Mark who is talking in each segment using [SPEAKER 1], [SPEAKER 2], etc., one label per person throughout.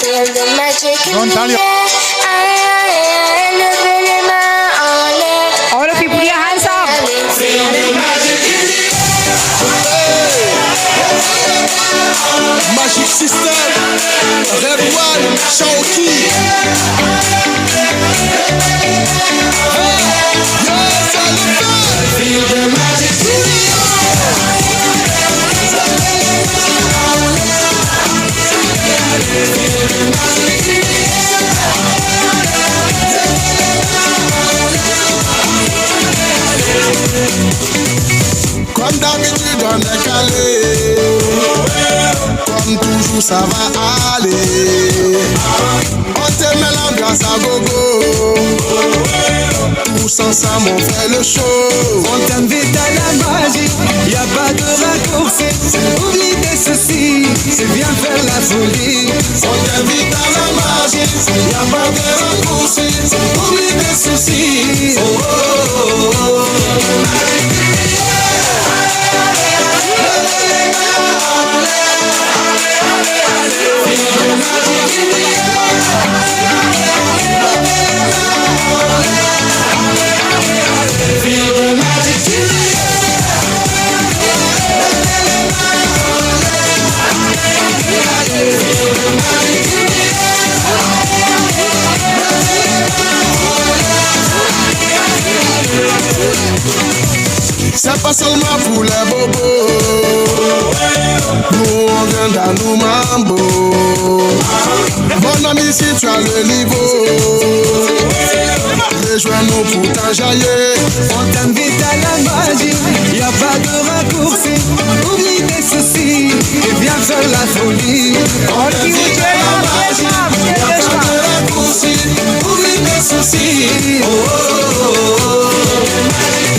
[SPEAKER 1] Feel the magic in
[SPEAKER 2] Bonne
[SPEAKER 1] the
[SPEAKER 2] taille.
[SPEAKER 1] air. Allez, allez, allez, levez les mains en l'air.
[SPEAKER 3] All of you put your hands up.
[SPEAKER 1] Allez, feel the magic in the
[SPEAKER 4] Magic System, Red One, Chawki. Hey, yes, I love it. Feel the magic in the air. Comme d'habitude, on est calé. Comme toujours, ça va aller. On te met l'ambiance à gogo. Tous ensemble, on fait le show.
[SPEAKER 5] On t'invite à la magie, y a pas de raccourci. Oublie tes soucis, c'est bien faire la folie.
[SPEAKER 4] On t'invite à la magie, y a pas de raccourci. Oublie tes soucis. Oh, oh, oh, oh. C'est pas seulement pour les bobos. Nous on vient dans nous mambo. Mon ami, si tu as le niveau, rejoins-nous pour t'enjailler.
[SPEAKER 5] On t'invite à la magie, y a pas de raccourci. Oublie tes soucis et viens faire la folie.
[SPEAKER 3] All of you put your
[SPEAKER 4] La
[SPEAKER 3] hands up.
[SPEAKER 4] magie, y a pas de raccourci. Oublie tes soucis. Oh, oh, oh, oh.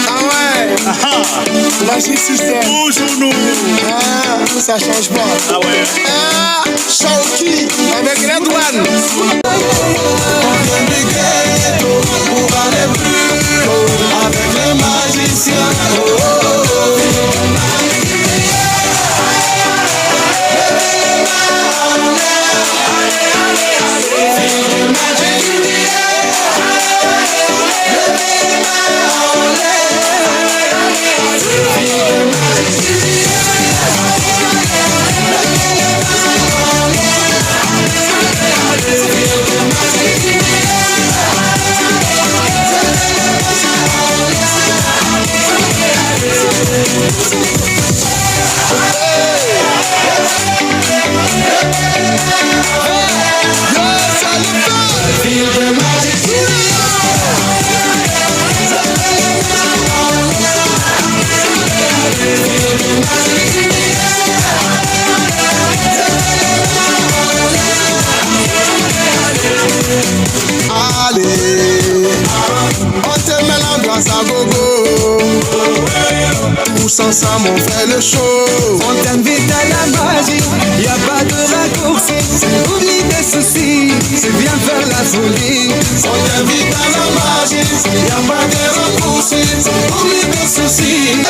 [SPEAKER 4] Ah ouais, Magic System.
[SPEAKER 2] Toujours nous.
[SPEAKER 4] Ah, ça change pas.
[SPEAKER 2] Ah ouais.
[SPEAKER 4] Ah, Chawki avec Red One. On vient du ghetto pour aller plus haut avec les magiciens. Oh, oh, oh. Yes, I love it. Feel the magic in the air. Allez, on te met l'ambiance à gogo. Tous ensemble, on fait le show.
[SPEAKER 5] On t'invite à la magie, y a pas de raccourci. Oublie tes soucis, c'est bien faire la folie.
[SPEAKER 4] On t'invite à la magie, y a pas de raccourci. Oublie tes soucis.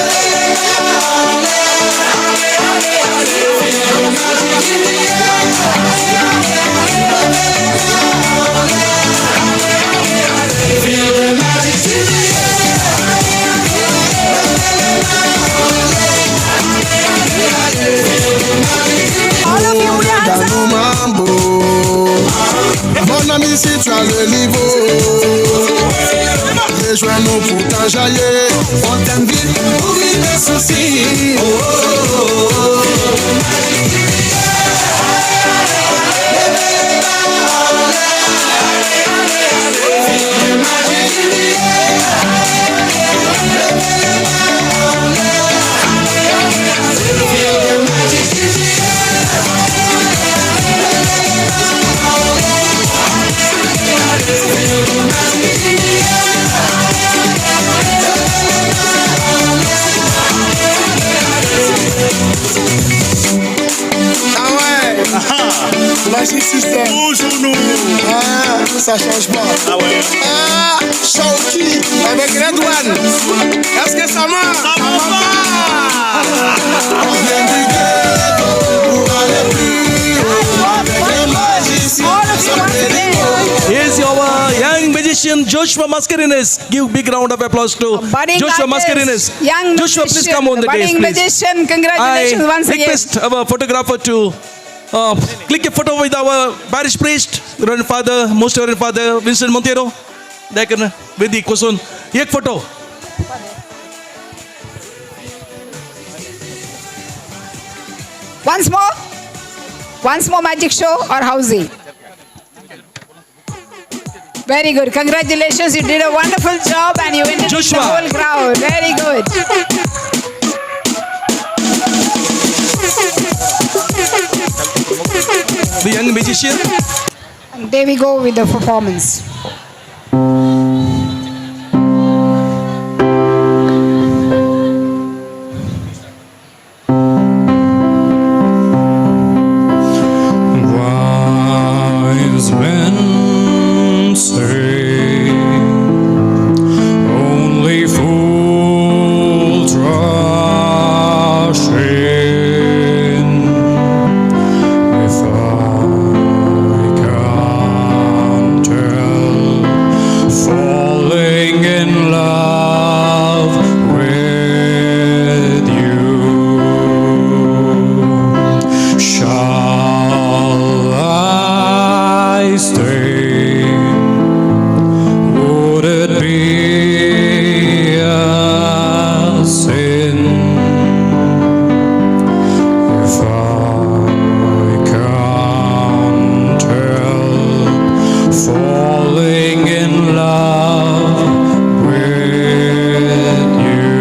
[SPEAKER 3] All of you put your hands
[SPEAKER 4] Dans
[SPEAKER 3] up.
[SPEAKER 4] nos mambo. Mon ami, si tu as le niveau, rejoins-nous pour t'enjailler.
[SPEAKER 5] On t'invite, oublie tes soucis. Oh, oh, oh, oh.
[SPEAKER 1] Feel the magic in the air.
[SPEAKER 4] Magic System.
[SPEAKER 2] Toujours nous.
[SPEAKER 4] Ah, ça change pas.
[SPEAKER 2] Ah ouais.
[SPEAKER 4] Ah, Shawky avec Redouane. Est-ce que ça marche?
[SPEAKER 2] Ça marche pas.
[SPEAKER 4] On vient du ghetto pour aller plus haut. Avec les magiciens.
[SPEAKER 3] All of you once again.
[SPEAKER 6] Here's our young magician Joshua Mascarenes. Give big round of applause to
[SPEAKER 3] Budding
[SPEAKER 6] Joshua
[SPEAKER 3] artist,
[SPEAKER 6] Mascarenes.
[SPEAKER 3] young
[SPEAKER 6] Joshua, please
[SPEAKER 3] magician,
[SPEAKER 6] come on the dais,
[SPEAKER 3] budding
[SPEAKER 6] please.
[SPEAKER 3] magician, congratulations
[SPEAKER 6] I
[SPEAKER 3] once again.
[SPEAKER 6] request our photographer to click a photo with our parish priest, Reverend Father, Most Reverend Father Vincent Monteiro. दया वेदी कोसून एक photo.
[SPEAKER 3] Once more. Once more magic show or housey. Very good. Congratulations. You did a wonderful job and you entertained
[SPEAKER 6] Joshua.
[SPEAKER 3] the whole crowd. Very good.
[SPEAKER 6] The young magician.
[SPEAKER 3] And there we go with the performance.
[SPEAKER 7] Wise men say only fools rush in. If I can't help falling in love with you, shall I stay? Would it be a sin if I can't help falling in love with you?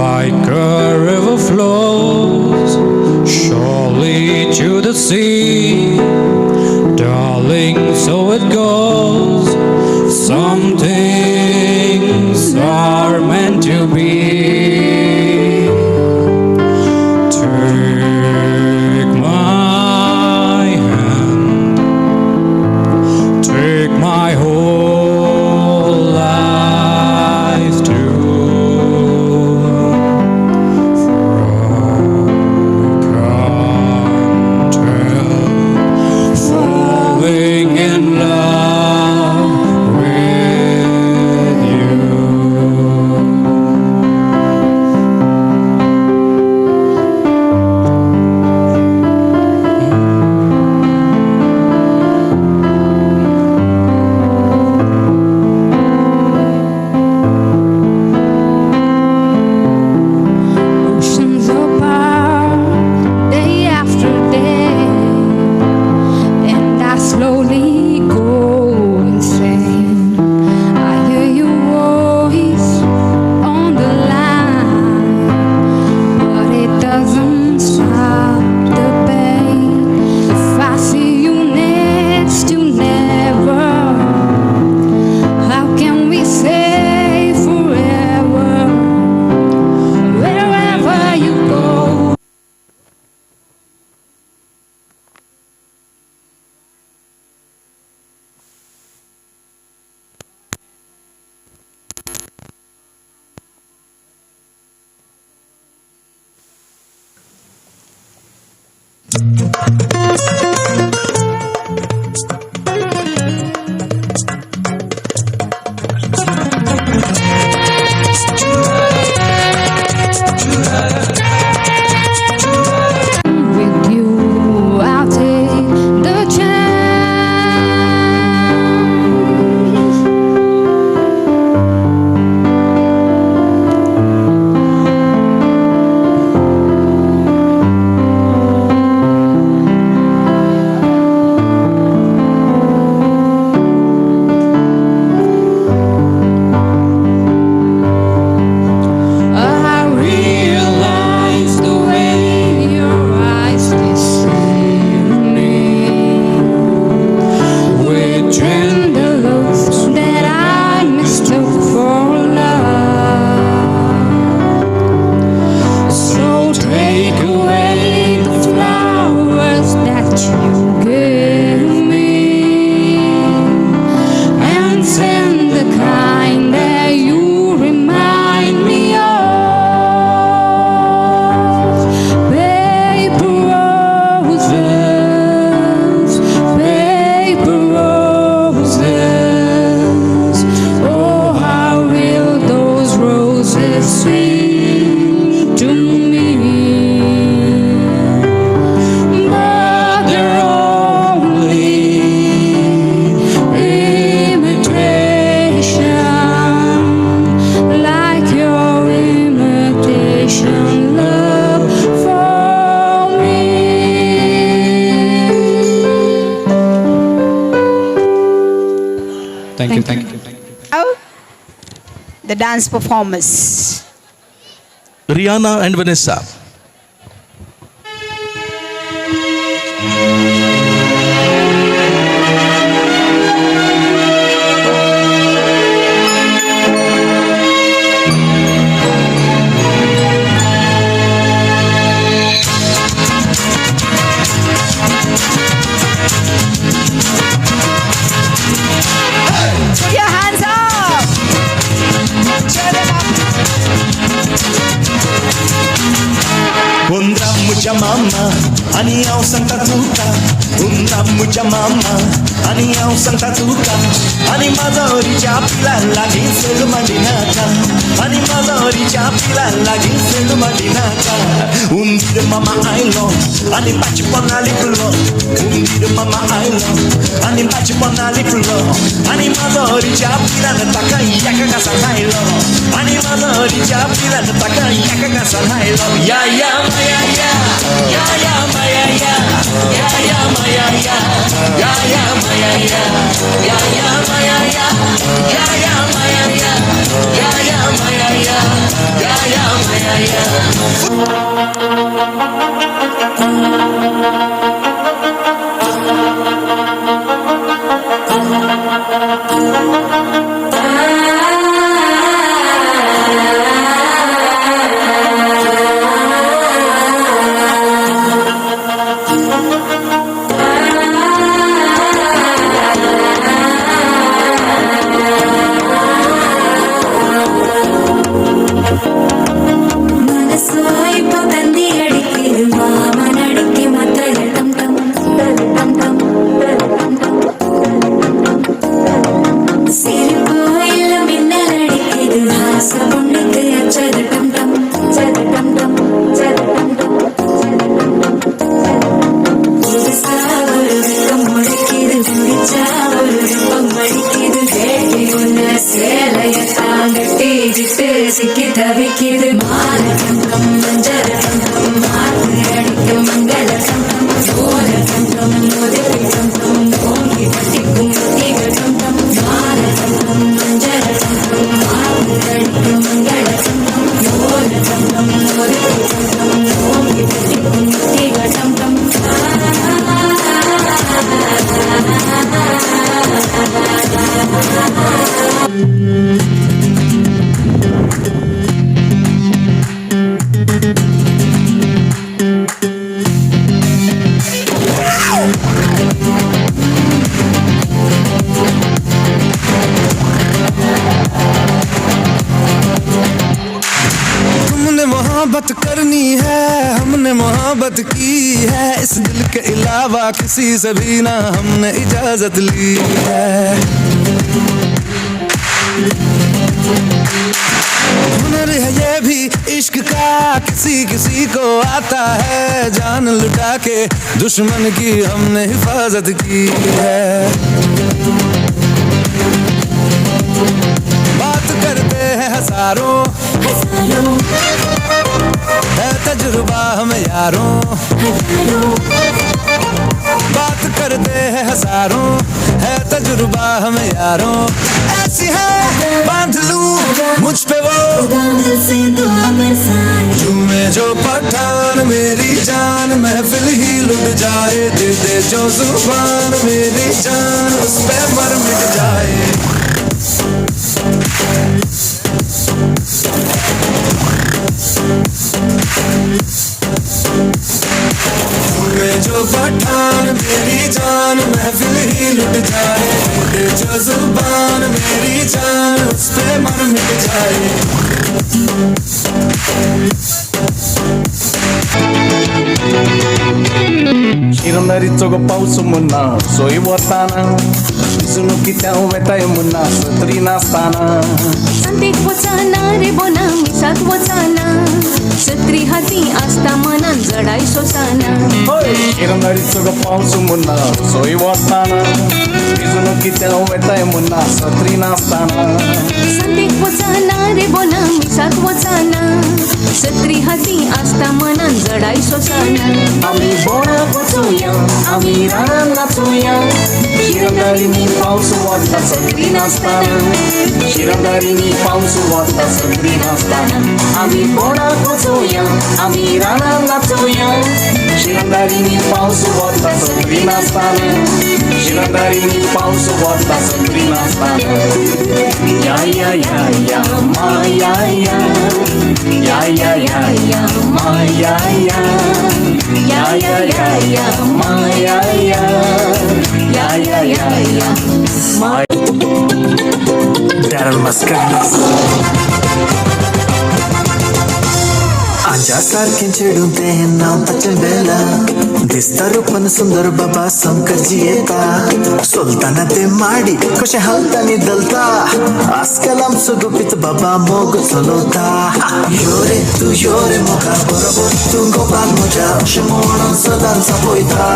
[SPEAKER 7] Like a river flows surely to the sea, darling, so it goes. Some things are meant to be. Take my hand, take my whole life too. For I can't help falling in love with you.
[SPEAKER 1] Oceans apart, day after day, and I slowly go insane. I hear your voice on the line, but it doesn't stop the pain. If I see you next to never, how can we say forever? Wherever you go. With you, I'll take the chance.
[SPEAKER 7] Thank you, thank you, thank you.
[SPEAKER 3] Now, the dance performers.
[SPEAKER 6] Rihanna and Vanessa.
[SPEAKER 3] Put your hands up. Cheer them up.
[SPEAKER 2] हुंदरा म्हज्या मामा आनी हांव सांगता तुका, हुंदरा म्हज्या मामा आनी हांव सांगता तुका, आनी माजोरीच्या पिला लागीं सेल मांडिनाका, आनी माजोरीच्या पिला लागीं सेल मांडिनाका. हुंदीर मामा आयलो आनी भाजी पोना लिपलो, हुंदीर मामा आयलो आनी भाजी पोना लिपलो, आनी माजोरीच्या पिलान ताका एका घासान आयलो, आनी माजोरीच्या पिलान ताका एका घासान आयलो. या या माया या या या माया या या या माया या या या माया या या या माया या या या माया या या या माया या या या माया या.
[SPEAKER 1] மனசோ இப்போ தந்தி அடிக்குது, மாமன் அடிக்கு மத்தல டம் டம் டம் டம் டம். சிரிப்போ இல்ல மின்னல் அடிக்குது, ஆசை பொண்ணுக்கு அச்சது டம் டம் டம் டம் டம் டம். புதுசா ஒரு வெக்கம் முளைக்குது, குடிச்சா ஒரு வெப்பம் அடிக்குது, வேட்டி ஒண்ணு சேலையத்தான் கட்டிக்கிட்டு சிக்கி தவிக்குது. மாலை டம் டம் மஞ்சள் டம் டம் மாத்து அடிக்கும் மங்கள டம் டம் ஓல டம் டம் உதவி டம் டம் ஓங்கி பட்டிக்கும் முத்திகள் டம் டம். மாலை டம் டம் மஞ்சள் டம் டம் மாத்து அடிக்கும் மங்கள டம் டம் ஓல டம் டம் உதவி டம் டம் ஓங்கி பட்டிக்கும் முத்திகள் டம் டம்.
[SPEAKER 5] तुमने मोहब्बत करनी है, हमने मोहब्बत की है, इस दिल के अलावा किसी से भी ना हमने इजाजत ली है। हुनर है ये भी इश्क का, किसी किसी को आता है, जान लुटा के दुश्मन की हमने हिफाजत की है। बात करते हैं हजारों, है तजुर्बा हम यारों, बात करते हैं हजारों, है तजुर्बा हम यारों, ऐसी है बांध लूं मुझ पे वो झूमे जो पठान मेरी जान, महफिल ही लुट जाए, दे दे जो जुबान मेरी जान, उस पे मर मिट जाए। झूमे जो पठान मेरी जान, महफिल ही लुट जाए, दे जो जुबान मेरी जान, उस पे मर मिट जाए।
[SPEAKER 8] शिरंदारीचो गो पावस मुन्ना सोय वताना दिसून कित्या वेताय मुन्ना सत्री नासताना.
[SPEAKER 9] सांतेक वचना रे बोना, मिसाक वचना, सत्री हाती आसता मनान जडाय सोसाना.
[SPEAKER 8] हय शिरंदरीचो गो पावस मुन्ना सोय वताना भिजून कित्याक वेताय मुन्ना सत्री नासतना.
[SPEAKER 9] संदेक वचना रे बोना मिसाक वचना सत्री हाती आसता मनान जडाय सोसना.
[SPEAKER 8] आमी बोणाक वचुया आमी रानान नाचुया शिरंदरीनी पावस वता सत्री नासतना शिरंदरीनी पावस वता सत्री नासतना. आमी बोणाक वचुया आमी रानान नाचुया शिरंदरीनी पावस वता सत्री नासतना शिरंदरीनी पावस वता सत्री नासतना. या या या या मा या या या या या या मा या या या या या या मा या या या या या या मा.
[SPEAKER 5] Darren Mascarenhas. आंजा सारखें चेडूं तें नांव ताचें बेला दिसता रूपान सुंदर बाबा सामकार जियेता चलतना तें माडी कशें हालता न्ही धलता आजकाल आमचो गुपीत बाबा मोग चलवता. यो रे तूं यो रे मोगा बरोबर तूं गोपाल म्हज्या अशें म्हणून सदांच आपयता.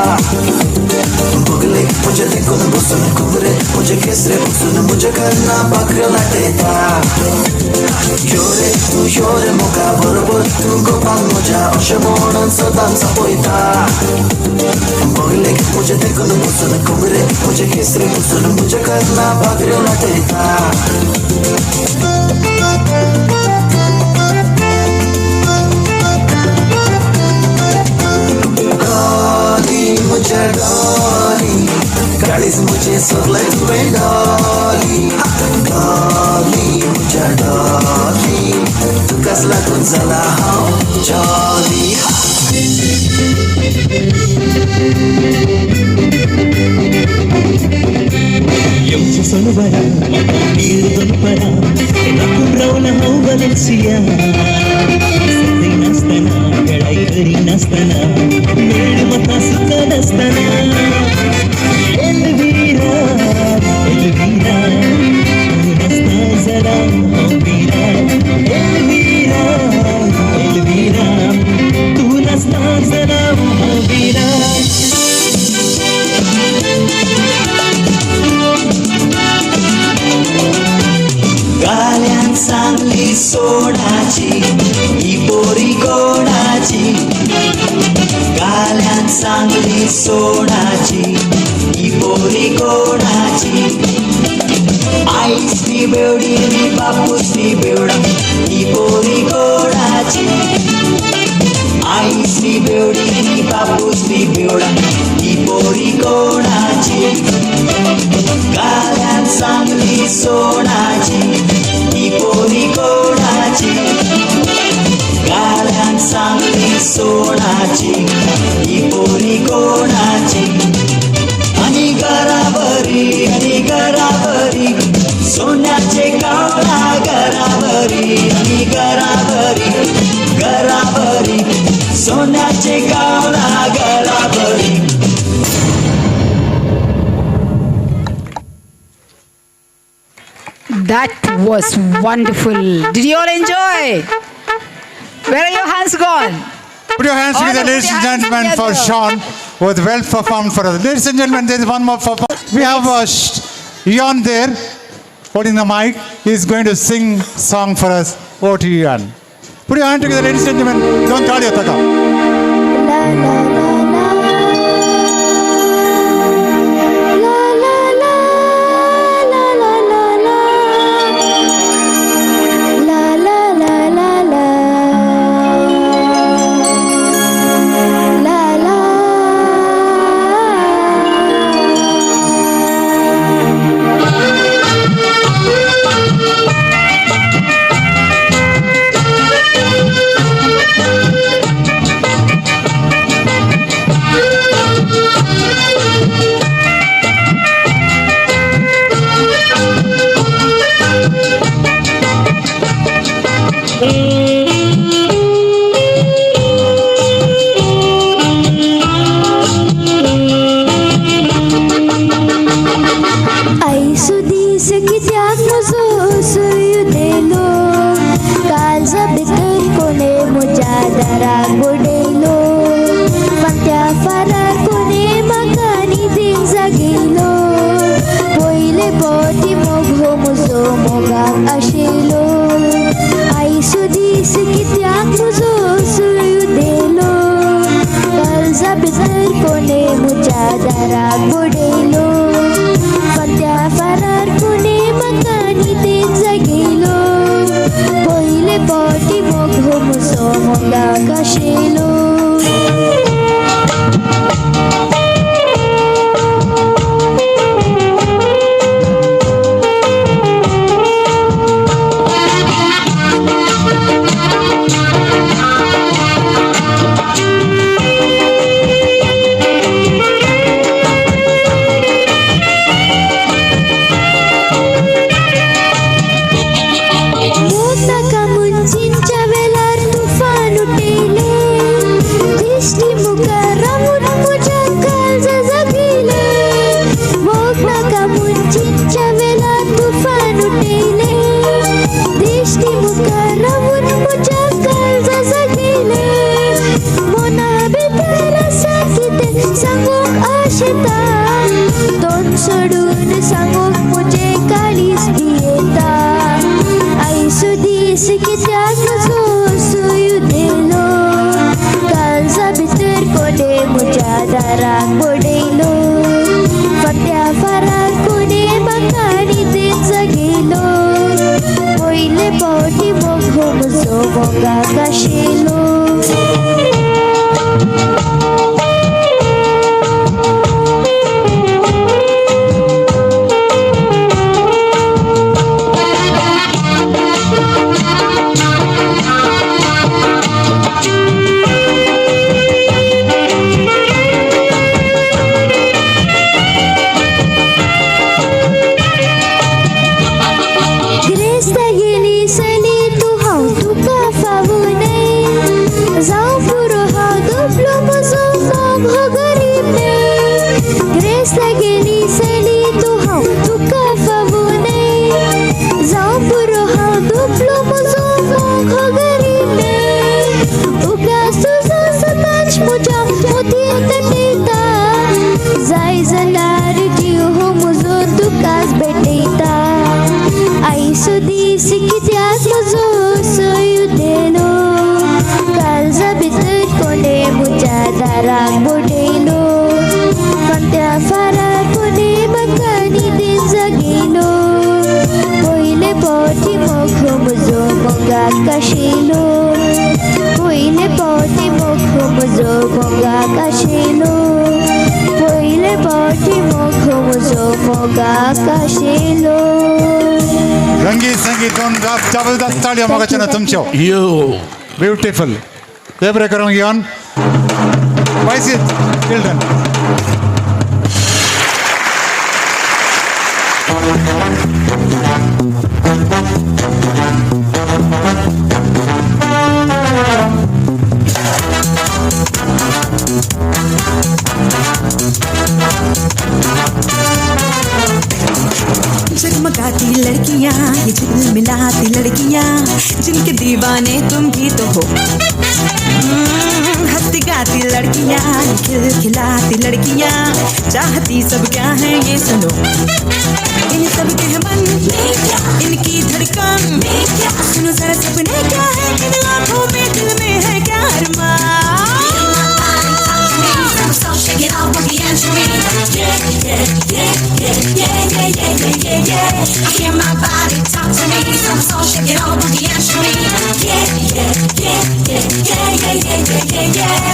[SPEAKER 5] बगले म्हजे देखून बसून कुंवरे म्हजे केसरे बसून म्हज्या कर्ना भाकऱ्यो लाटयता. यो रे तूं यो रे मोगा बरोबर तूं गोपाल म्हज्या अशें म्हणून सदांच आपयता. बगले म्हजे देखून बसून कुंवरे म्हजे केसरे बसून म्हज्या कर्ना भाकऱ्यो लाटयता. डॉली म्हज्या डॉली काळीज म्हजें सगळें तुवें डॉली डॉली म्हज्या डॉली तुकाच लागून जाला हांव जॉली.
[SPEAKER 2] येवचें सोनवरा म्हाका नीर दनपरां राखून रावला हांव वलेन्सिया सत्य नासतना लढाई करिनासतना मेळ म्हाका सुकनासतना. एलवीरा एलवीरा तूं नासता जाल्यार हांव वीरा एलवीरा एलवीरा तूं नासता जाल्यार हांव वीरा. गाल्यान सांगली सोडाची ही पोरी कोणाची गाल्यान सांगली सोडाची ही पोरी कोणाची आईच ती बेवडी नी बापूस ती बेवडा ही पोरी कोणाची आईच ती बेवडी नी बापूस ती बेवडा ही पोरी कोणाची गाल्यान सांगली सोडाची ही पोरी कोणाची गाल्यान सांगली सोडाची ही पोरी कोणाची. आणि घराबरी आणि घराबरी सोन्याचे कावळा घराबरी आणि घराबरी घराबरी सोन्याचे कावळा घराबरी.
[SPEAKER 3] That was wonderful. Did you all enjoy? Where are your hands gone?
[SPEAKER 10] Put your hands
[SPEAKER 3] All
[SPEAKER 10] together,
[SPEAKER 3] of
[SPEAKER 10] ladies
[SPEAKER 3] your
[SPEAKER 10] and
[SPEAKER 3] hands
[SPEAKER 10] gentlemen, for
[SPEAKER 3] together.
[SPEAKER 10] Sean, who was well performed for us. Ladies and gentlemen, there is one more performance. We have Ian there, holding the mic. He is going to sing song for us. Over to you, Ian. Put your hand together, ladies and gentlemen. Don't call your taka.
[SPEAKER 1] La la la la la la la la la la la la la la la la la la.
[SPEAKER 11] काळजा भितर कोणे म्हज्या दाराक बडयलो फांत्या फारार कोणे म्हाका न्हिदेन जागयलो पयले फावटी मोग हो म्हजो मोगाक आशेलो. मोग नाका म्हूण चिंतच्या वेळार तुफान उठयलें दिश्टी मुखार रावून म्हज्या काळजा जागयलें मोग नाका म्हूण चिंतच्या वेळार तुफान उठयलें दिश्टी मुखार रावून म्हज्या काळजा जागयलें मना भितर आसा कितें सांगूंक आशेता तोंड सोडून सांगूंक म्हजें काळीज भियेता आयसो दीस कित्याक म्हजो सुयुदेलो काळजा भितर कोणे म्हज्या दाराक बडयलो फांत्या फारार कोणे म्हाका न्हिदेन जागयलो पयले फावटी मोग हो म्हजो मोगाक आशेलो. ग्रेस्ता गेली सली तूं हांव तुका फावो न्हय जावं पुरो हांव दुबलो म्हजो मोग हो गरीब न्हय ग्रेस्ता गेली सली तूं हांव तुका फावो न्हय जावं पुरो हांव दुबलो म्हजो मोग हो गरीब न्हय उगडास तुजो सदांच म्हज्या मतींत दटयता जाय जाल्यार जीव हो म्हजो तुकाच भेटयता आयसो दीस कित्याक म्हजो सुयुदेलो काळजा भितर कोणे म्हज्या दाराक बडयलो फांत्या फारार कोणे म्हाका न्हिदेन जागयलो पयले फावटी मोग हो म्हजो मोगाक आशेलो पयले फावटी मोग हो म्हजो मोगाक आशेलो पयले फावटी मोग हो म्हजो मोगाक आशेलो.
[SPEAKER 10] रंगीत संगीत दोन जबरदस्त ताळयो मोगाच्यो तुमच्यो.
[SPEAKER 6] यो.
[SPEAKER 10] ब्युटिफुल. देव बरें करूं योन. Wise children.
[SPEAKER 1] जगमगाती लड़कियां ये झिलमिलाती लड़कियां जिनके दीवाने तुम भी तो हो. हंसती गाती लड़कियां खिलखिलाती लड़कियां चाहती सब क्या है ये सुनो. इन सब के हैं मन इनकी धड़कन सुनो जरा सपने क्या है इन आंखों में दिल में है क्या अरमान.
[SPEAKER 12] Shake it off, boogie and shimmy. Yeah, yeah, yeah, yeah, yeah, yeah, yeah, yeah, yeah, yeah. I hear my body talk to me. So shake it off, boogie and shimmy. Yeah, yeah, yeah, yeah, yeah, yeah, yeah, yeah, yeah, yeah.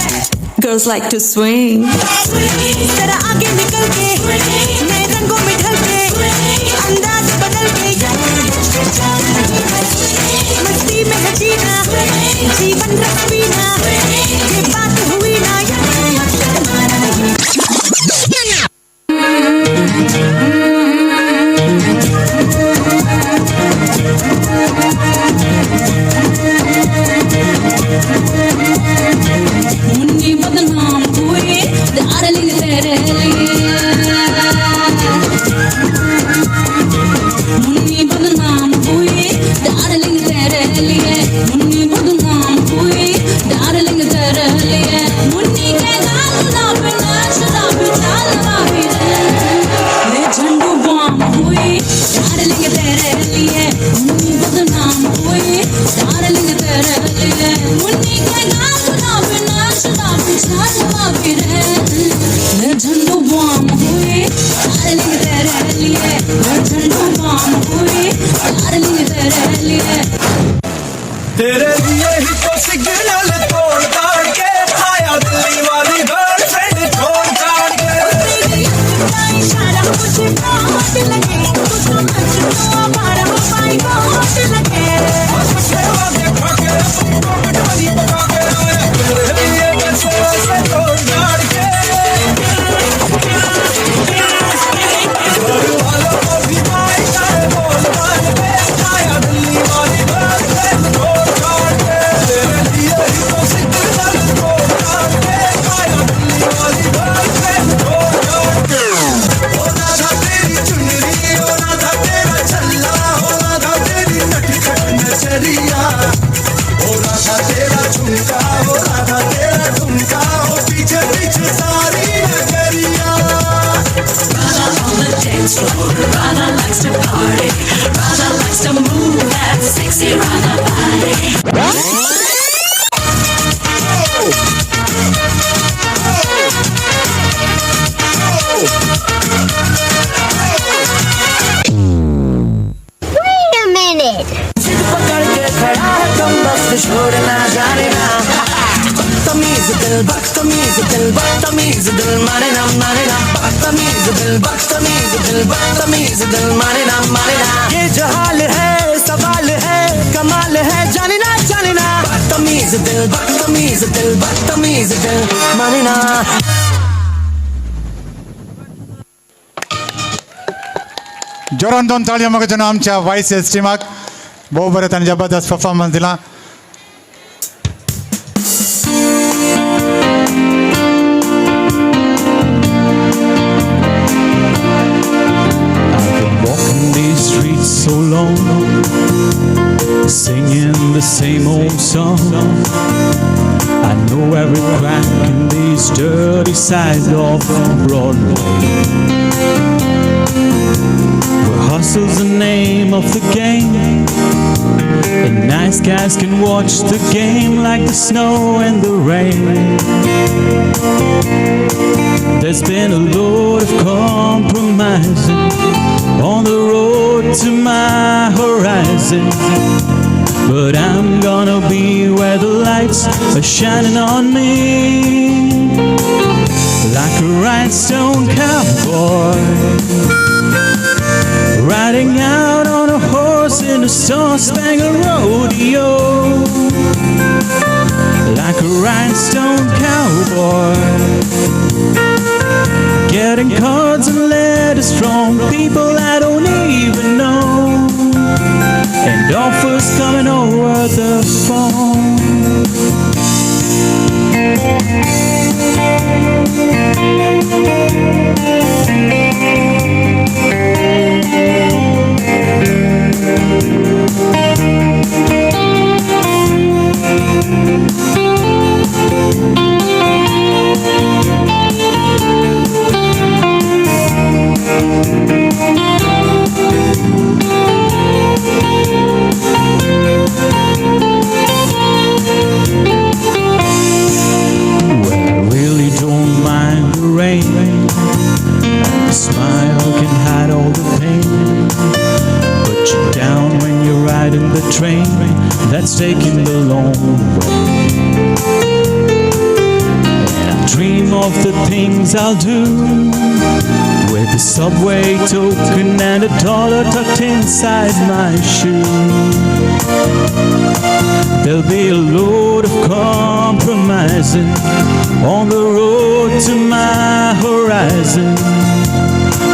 [SPEAKER 1] Girls like to swing. जरा आगे निकल K नए रंगों में ढल K अंदाज बदल K मस्ती में है जीना जीवन रस पीना ये बात हुई ना शर्माना नहीं.
[SPEAKER 9] मुन्नी बदनाम हुई डार्लिंग तेरे लिए मुन्नी बदनाम हुई डार्लिंग तेरे लिए मुन्नी बदनाम हुई डार्लिंग तेरे लिए.
[SPEAKER 4] तो सिग्नल तोड़ ताड़ के आया दिल्ली वाली गर्लफ्रेंड छोड़ छाड़ के।
[SPEAKER 12] इशारा मुझे बहुत लगे, तू तो मजनू आवारा my God लगे।
[SPEAKER 4] तेरे लिए कैसे वैसे तोड़ ताड़ के घर वालों को भी बाय बाय बोल बाल के आया दिल्ली वाली गर्लफ्रेंड छोड़ छाड़ के। तेरे लिए ही तो सिग्नल तोड़ ताड़ के आया दिल्ली वाली गर्लफ्रेंड छोड़ छाड़ के। ओ राधा तेरी चुनरी, ओ राधा तेरा छल्ला, ओ राधा तेरी नटखट नजरिया, ओ राधा तेरा झुमका, ओ राधा तेरा ठुमका, ओ पीछे पीछे सारी नजरिया।
[SPEAKER 1] Radha on the dance floor, Radha likes to party, Radha likes to move that sexy Radha body.
[SPEAKER 11] Wait a minute.
[SPEAKER 13] जिद पकड़ के खड़ा है तुम बस छोड़ना जाने ना। बदतमीज दिल, बदतमीज दिल, बदतमीज दिल माने ना माने ना। बदतमीज दिल, बदतमीज दिल, बदतमीज दिल माने ना माने ना। ये जो हाल है सवाल है कमाल है जाने ना जाने ना। बदतमीज दिल, बदतमीज दिल, बदतमीज दिल माने ना।
[SPEAKER 10] जोरान दोन ताळयो म्हाका आमच्या वायस एस टिमाक भोव बरें तांणी जबरदस्त परफॉर्मन्स दिला।
[SPEAKER 7] I've been walking these streets so long, singing the same old song. I know every crack in these dirty sides of Broadway, where hustle's the name of the game, and nice guys can watch the game like the snow and the rain. There's been a load of compromising on the road to my horizon, but I'm gonna be where the lights are shining on me, like a rhinestone cowboy riding out on a horse in a star-spangled rodeo, like a rhinestone cowboy, getting cards and letters from people I don't even know, and offers coming over the phone. Well, I really don't mind the rain. A smile can hide all the pain. Put you down when you're riding the train that's taking the long way. And I dream of the things I'll do with a subway token and a dollar tucked inside my shoe. There'll be a load of compromising on the road to my horizon,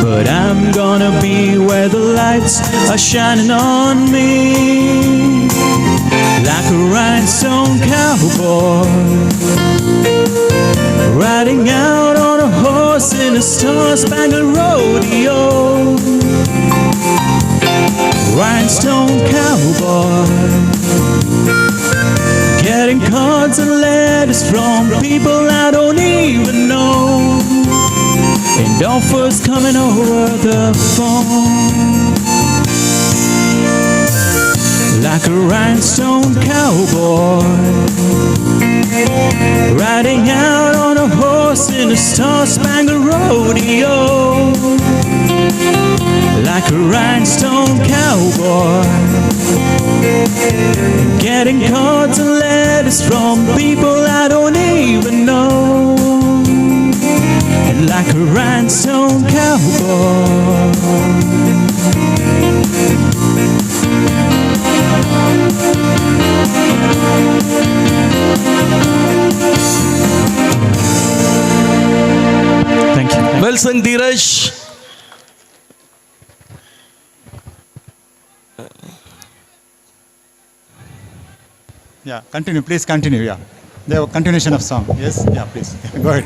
[SPEAKER 7] but I'm gonna be where the lights are shining on me, like a rhinestone cowboy riding out on a horse in a star-spangled rodeo. Rhinestone cowboy, getting cards and letters from people I don't even know, and offers coming over the phone, like a rhinestone cowboy riding out on a horse in a star-spangled rodeo, like a rhinestone cowboy. Getting cards and letters from people I don't even know. And like a rhinestone cowboy, Thank you.
[SPEAKER 6] Well sung, Dheeraj.
[SPEAKER 10] Yeah, continue, please continue. Yeah, the continuation of song. Yes, yeah, please. Go ahead.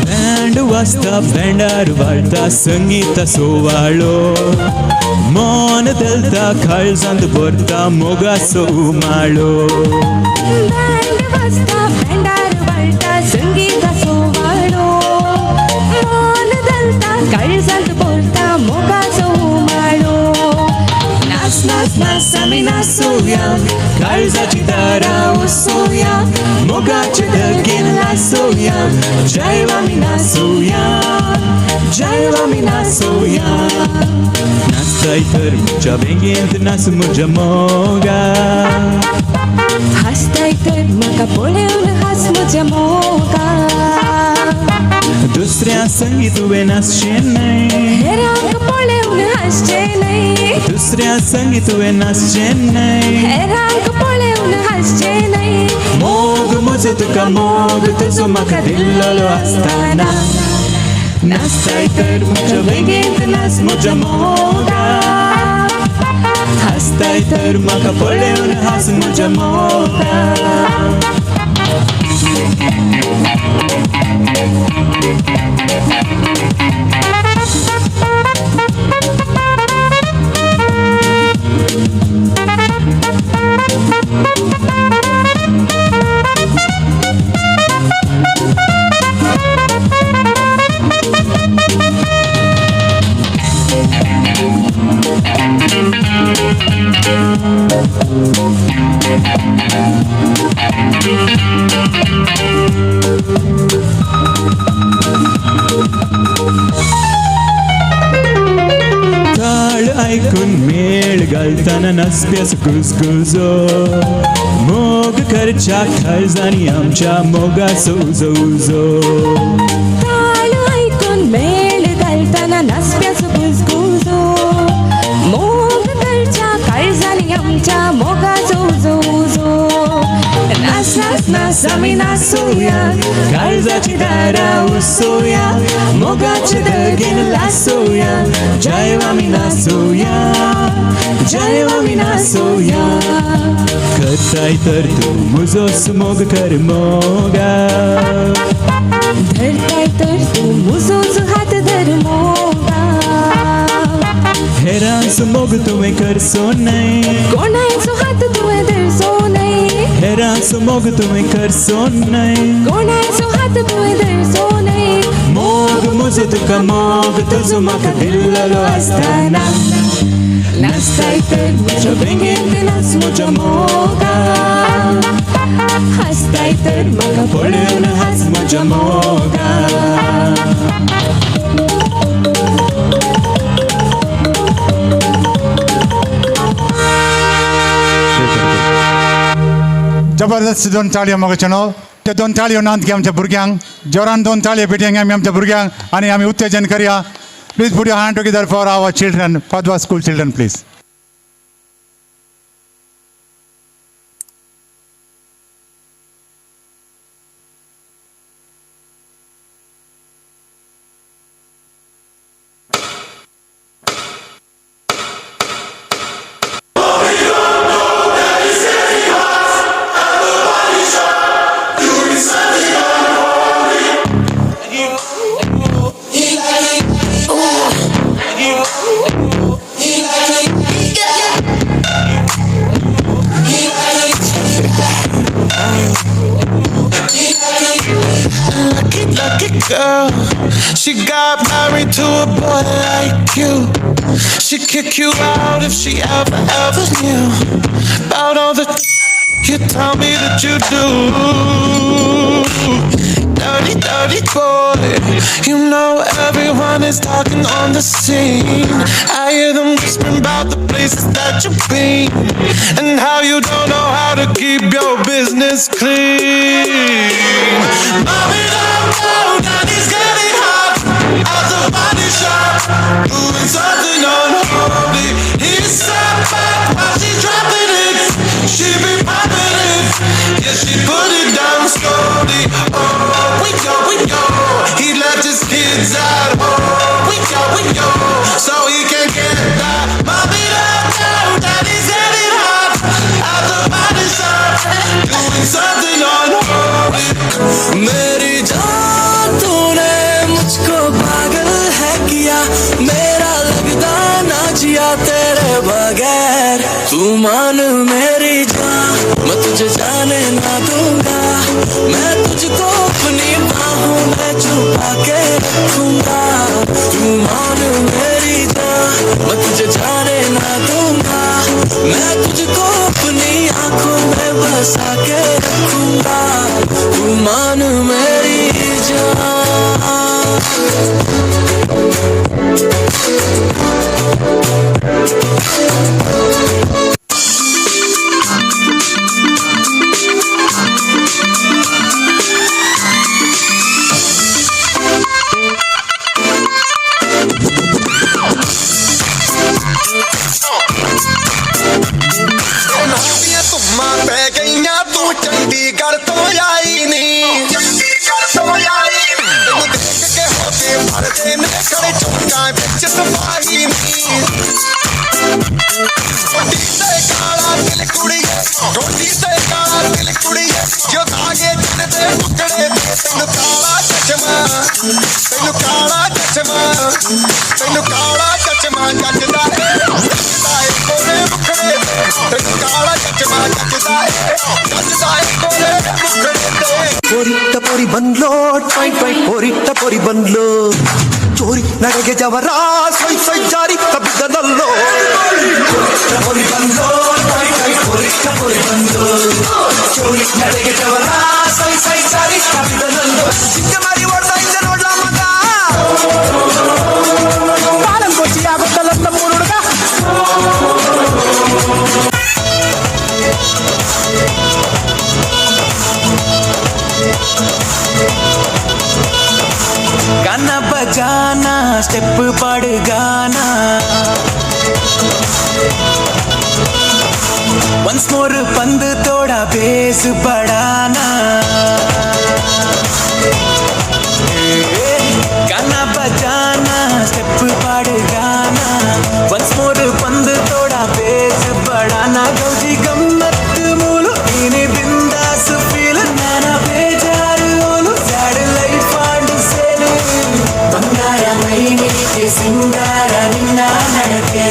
[SPEAKER 7] Band वाजता बँडार वाळता संगीता सोवाळो, मन दलता काळजांत भरता मोगाचो उमाळो.
[SPEAKER 1] Band वाजता बँडार वाळटा संगीता सोवाळो, मन दलता काळजांत भरता मोगाचो उमाळो.
[SPEAKER 7] नाच नाच नाच आमी नाचोया, काळजाची दारां उसोया, मोगाचे दगीन लासोया, जय आमी नाचोया, जय आमी नाचोया. नाचताय तर म्हज्या बेगीन नाच म्हज्या मोगा,
[SPEAKER 1] हासताय तर म्हाका पळोवन हास म्हज्या मोगा.
[SPEAKER 7] दुसऱ्या संगी तुवें नाचचें न्हय,
[SPEAKER 1] हेरांक पळोवन हासचें न्हय,
[SPEAKER 7] दुसऱ्या संगी तुवें नाचचें न्हय,
[SPEAKER 1] हेरांक पळोवन हासचें न्हय.
[SPEAKER 7] मोग म्हजो तुका मोग तुजो म्हाका दिल्लो आसतना, नाचताय तर म्हज्या बेगीन नाच म्हज्या मोगा, हासताय तर म्हाका पळोवन हास म्हज्या मोगा. ताळ आयकून मेळ घालतना नाचप्याचो गुजगुजो, मोग करच्या काळजांनी आमच्या मोगाचो उजो उजो.
[SPEAKER 1] ताळ आयकून मेळ घालतना नाचप्याचो गुजगुजो, मोग करच्या काळजांनी आमच्या मोगाचो उजो उजो.
[SPEAKER 7] नाच नाच नाच आमी नाचोया, काळजाची दारां उसोया, मोगाचे दगीन लासोया, जय आमी नाचोया, जय आमी नाचोया. करताय तर तूं म्हजोच मोग कर मोगा,
[SPEAKER 1] धरताय तर तूं म्हजोच हात धर मोगा,
[SPEAKER 7] हेरांचो मोग तुवें करचो न्हय,
[SPEAKER 1] कोणायचो हात तुवें धरचो न्हय,
[SPEAKER 7] हेरांचो मोग तुवें करचो न्हय,
[SPEAKER 1] कोणायचो हात तुवें धरचो न्हय.
[SPEAKER 7] मोग म्हजो तुका मोग तुजो म्हाका दिल्लो आसतना, नाचताय तर म्हज्या बेगीन नाच म्हज्या मोगा, हासताय तर म्हाका पळोवन हास म्हज्या मोगा.
[SPEAKER 10] जबरदस्त दोन ताळयो मोगाचेनो, ते दोन ताळयो नात की आमच्या भुरग्यांक, जोरान दोन ताळयो पेटयांक आमी आमच्या भुरग्यांक आनी आमी उत्तेजन करया. Please put your hand together for our children, Padwa school children, please.
[SPEAKER 4] she got married to a boy like you. She'd kick you out if she ever, ever knew about all the you tell me that you do. Dirty, dirty boy. You know everyone is talking on the scene. I hear them whispering about the places that you've been and how you don't know how to keep your business clean. Mommy don't know daddy's getting hot at the body shop, doing something unholy. He's sat back while she's dropping it. She be popping it, yeah, she put it down slowly. Oh, we go, we go. He left his kids at home. We go, we go. So he can get that. Mommy don't know daddy's getting hot at the body shop, doing something unholy.
[SPEAKER 13] मेरी जान तूने मुझको पागल है किया, मेरा लगता ना जिया तेरे बगैर। तू मान मेरी जान, मैं तुझे जाने ना दूंगा, मैं तुझको अपनी बाहों में छुपा के रखूंगा। तू मान मेरी जान, मैं तुझे जाने ना दूंगा, मैं तुझको अपनी आंखों में बसा के रखूंगा। तू मान मेरी जान।
[SPEAKER 4] ਦੀਆਂ ਧੁੰਮਾਂ ਪੈ ਗਈਆਂ, ਤੂੰ ਚੰਡੀਗੜ੍ਹ ਤੋਂ ਆਈ ਨੀ, ਚੰਡੀਗੜ੍ਹ ਤੋਂ ਆਈ ਨੀ। ਤੈਨੂੰ ਦੇਖ ਕੇ ਹੋਕੇ ਮਰਦੇ ਨੇ ਖੜੇ ਚੌਂਕਾਂ ਵਿੱਚ ਸਿਪਾਹੀ ਨੀ। ਰੋਟੀ ਤੇ ਕਾਲਾ ਦਿਲ ਕੁੜੀਏ, ਰੋਟੀ ਤੇ ਕਾਲਾ ਦਿਲ ਕੁੜੀਏ, ਜੋ ਤਾਗੇ ਚੰਨ ਦੇ ਟੁਕੜੇ ਤੇ। ਤੈਨੂੰ ਕਾਲਾ ਚਸ਼ਮਾ, ਤੈਨੂੰ ਕਾਲਾ ਚਸ਼ਮਾ, ਤੈਨੂੰ ਕਾਲਾ ਚਸ਼ਮਾ ਜੱਜਦਾ ਏ, ਜੱਜਦਾ ਏ ਕੋਲੇ ਮੁਖੜੇ ਤੇ। ਤੈਨੂੰ ਕਾਲਾ ਚਸ਼ਮਾ ਜੱਜਦਾ ਏ, ਜੱਜਦਾ ਏ ਕੋਲੇ ਮੁਖੜੇ ਤੇ।
[SPEAKER 5] ಪೊರಿ ಟಪೊರಿ ಬಂದ್ಲೋ ಟೊಯ್ ಟೊಯ್, ಪೊರಿ ಟಪೊರಿ ಬಂದ್ಲೋ ಚೋರಿ ನಡೆಗೆ ಜವರ ಸೊಯ್ ಸೊಯ್ ಜಾರಿ ತಬ್ಬಿದ್ದನಲ್ಲೋ. ಟಪೊರಿ ಬಂದ್ಲೋ ಟೊಯ್ ಟೊಯ್, ಪೊರಿ ಟಪೊರಿ ಬಂದ್ಲೋ ಚೋರಿ ನಡೆಗೆ ಜವರ ಸೊಯ್ ಸೊಯ್ ಜಾರಿ ತಬ್ಬಿದ್ದನಲ್ಲೋ.
[SPEAKER 4] ಚಿಕ್ಕ ಮಾರಿ ಓಡ್ತಾ ಇದ್ದ ನೋಡ್ಲಾ ಮಗ,
[SPEAKER 13] ಪಾಲಂಕೋಚಿ ಆಗುತ್ತಲ್ಲ ನಮ್ಮ ಹುಡುಗ. गाना बजाना स्टेप पड़ गाना, वंस मोर पंद थोड़ा बेस बढ़ाना। गाना बजाना स्टेप पड़ गाना, वंस मोर पंद थोड़ा बेस बढ़ाना। गौजी गम्मत मूलो इने बिंदास फील, नाना बेजार ओಲು ಸ್ಯಾಡ್ ಲೈಫ್ ಆಂಡ್ ಸೇಲು. ಬಂಗಾರ ಮೈನಿಗೆ ಸಿಂಗಾರ ನಿನ್ನ ನಡಕೆ.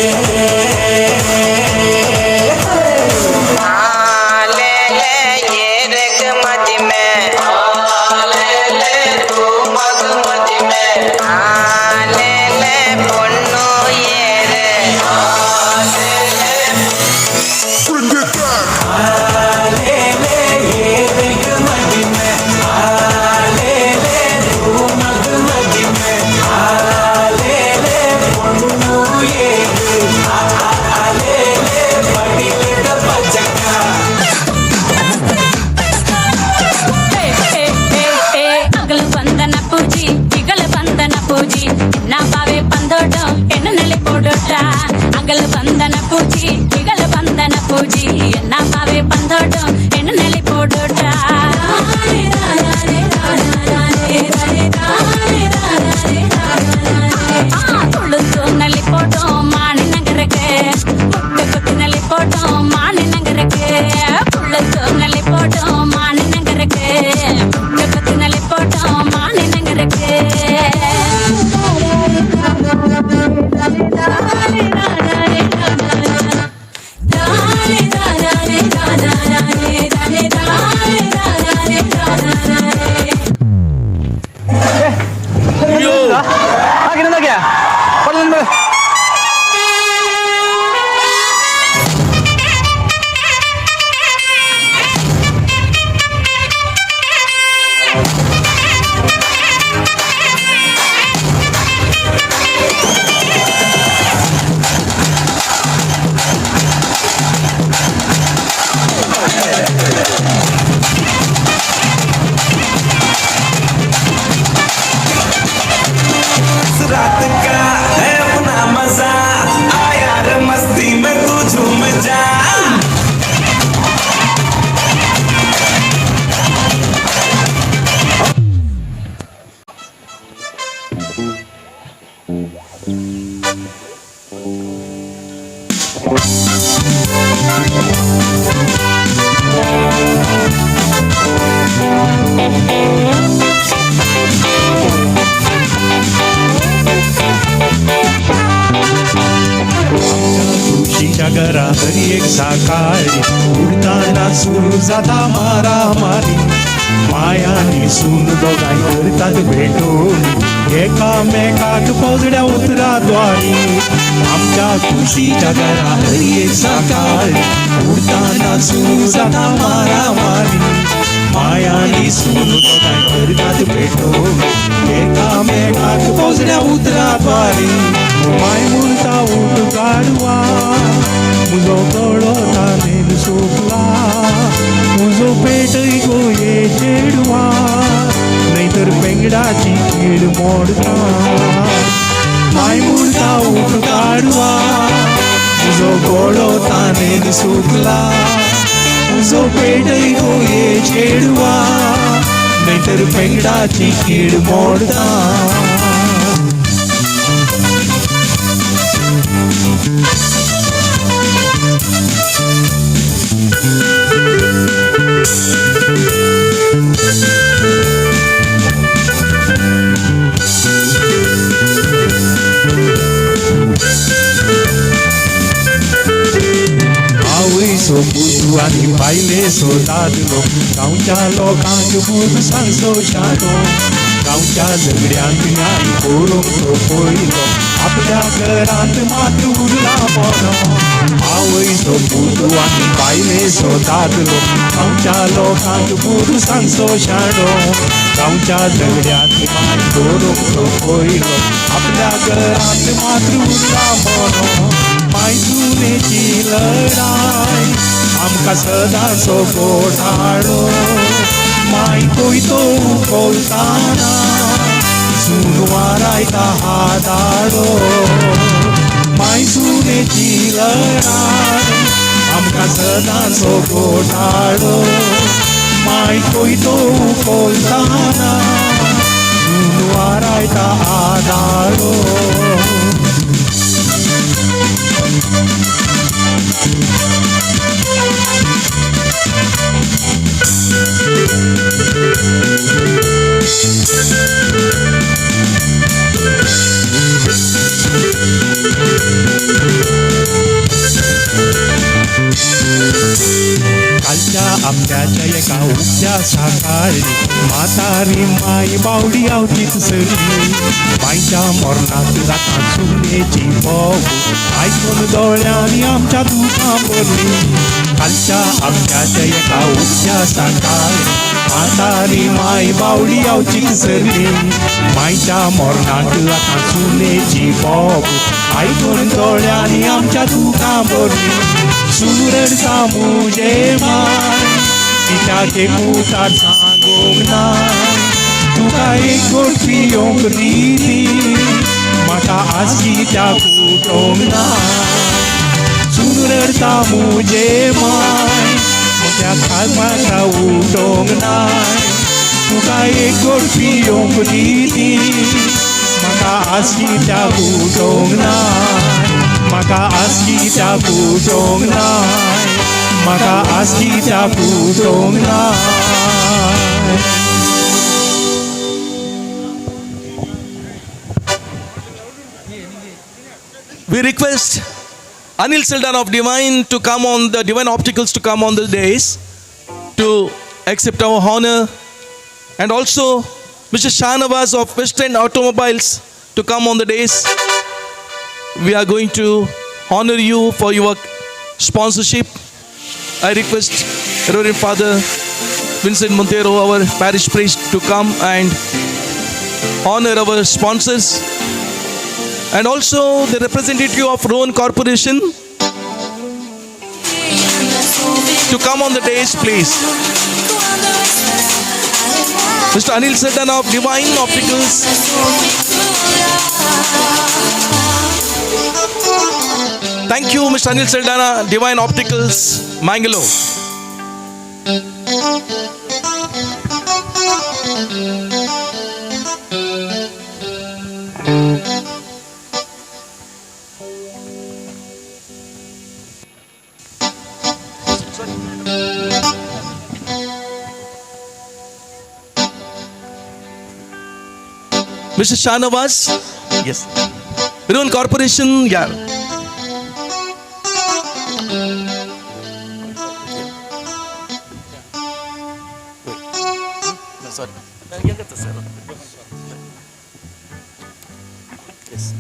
[SPEAKER 9] ಅಗಲು ಬಂದನ ಪೂಜಿ ಇಗಲ ಬಂದನ ಪೂಜಿ, ನಾ ಪಾವೆ ಪಂದೋಟ ಎಣ್ಣೆ ನೆಲೆ ಪೋಡೋಟ. ಅಗಲು ಬಂದನ ಪೂಜಿ ಇಗಲ ಬಂದನ ಪೂಜಿ, ನಾ ಪಾವೆ ಪಂದೋಟ ಎಣ್ಣೆ ನೆಲೆ ಪೋಡೋಟ. ತುಳುತು ನಲ್ಲಿ ಪೋಟೋ ಮಾಣಿ ನಗರಕ್ಕೆ, ಮುಟ್ಟೆ ಕೊತ್ತಿನಲ್ಲಿ ಪೋಟೋ ಮಾಣಿ ನಗರಕ್ಕೆ. ತುಳುತು ನಲ್ಲಿ ಪೋಟೋ ಮಾಣಿ ನಗರಕ್ಕೆ, ಮುಟ್ಟೆ ಕೊತ್ತಿನಲ್ಲಿ ಪೋಟೋ ಮಾಣಿ ನಗರಕ್ಕೆ.
[SPEAKER 14] रात का है अपना मजा, आया रे मस्ती में तू झूम जा।
[SPEAKER 7] तुळशीच्या घरा हरी एक सकाळी उडताना सुरू जाता मारामारी, मायानी सून दोगांय करतात भेटोणी, एकामेकाक पोजड्या उतराद्वारी। आमच्या तुळशीच्या घरा हरी एक सकाळी उडताना सुरू जाता मारामारी, मायानी सून दोगांय करतात भेटोणी, एकामेकाक पोजड्या उतराद्वारी। माय म्हणटा उठ गाडवा, म्हजो गळो तानेन सुकला, म्हजो पेटय गो ये चेडवा, नाहीतर पेंगडाची कीड मोडता। माय म्हणटा उठ गाडवा, म्हजो गळो तानेन सुकला, म्हजो पेटय गो ये चेडवा, नाहीतर पेंगडाची कीड मोडता। आवयचो पूत आनी बायलेचो दादलो, गांवच्या लोकांक पूत सांगचो शाणो, गांवच्या झगड्यांत न्याय करूंक तो पयलो, आपल्या घरांत मात उरला बरो। आवयचो पूत आनी बायलेचो दादलो, गांवच्या लोकांक पूत सांगचो शाणो, गांवच्या झगड्यांत न्याय करूंक तो पयलो, आपल्या घरांत मात उरला बरो। माय सुनेची लढाय आमकां सदांचो घोटाळो, माय कोयतो उखलताना सून वारायता हाताळो। माय सुनेची लढाय आमकां सदांचो घोटाळो, माय कोयतो उखलताना सून वारायता हाताळो। कालच्या आमच्याच्या एका उगत्या सकाळी म्हातारी माय बावडी आवतीत सरली, मायच्या मरणाक जाता सुनेची बोब आयकून दोळ्यांनी आमच्या दुकां भरली। कालच्या आमच्याच्या एका उगत्या सकाळी म्हातारी माय बावडी आवतीत सरली, मायच्या मरणाक जाता सुनेची बोब आयकून दोळ्यांनी आमच्या दुकां भरली। सून रडटा मुजे माय, कित्याक उतार सांगूंक नाय, तुका एक गोड पियोंक दिली, म्हाका आज कित्याक उठोवंक नाय। सून रडटा मुजे माय, म्हज्या म्हाका उठोवंक नाय, तुका एक गोड पियोंक दिली, म्हाका आज कित्याक उठोवंक नाय, म्हाका आज कित्याक उठोवंक नाय, म्हाका आज कित्याक उठोवंक नाय।
[SPEAKER 6] We request Anil Saldanha of Divine to come on the Divine Opticals to come on the dais to accept our honor, and also Mr. Shahnawaz of Western Automobiles to come on the dais. We are going to honor you for your sponsorship. I request Reverend Father Vincent Monteiro, our parish priest, to come and honor our sponsors. And also the representative of Roan Corporation to come on the dais, please. Mr. Anil Sardana of Divine Opticals. Thank you, Mr. Anil Saldana, Divine Opticals, Mangalore. Mr. Shanawaz, yes. Roan Corporation, yeah. Sorry. Yes.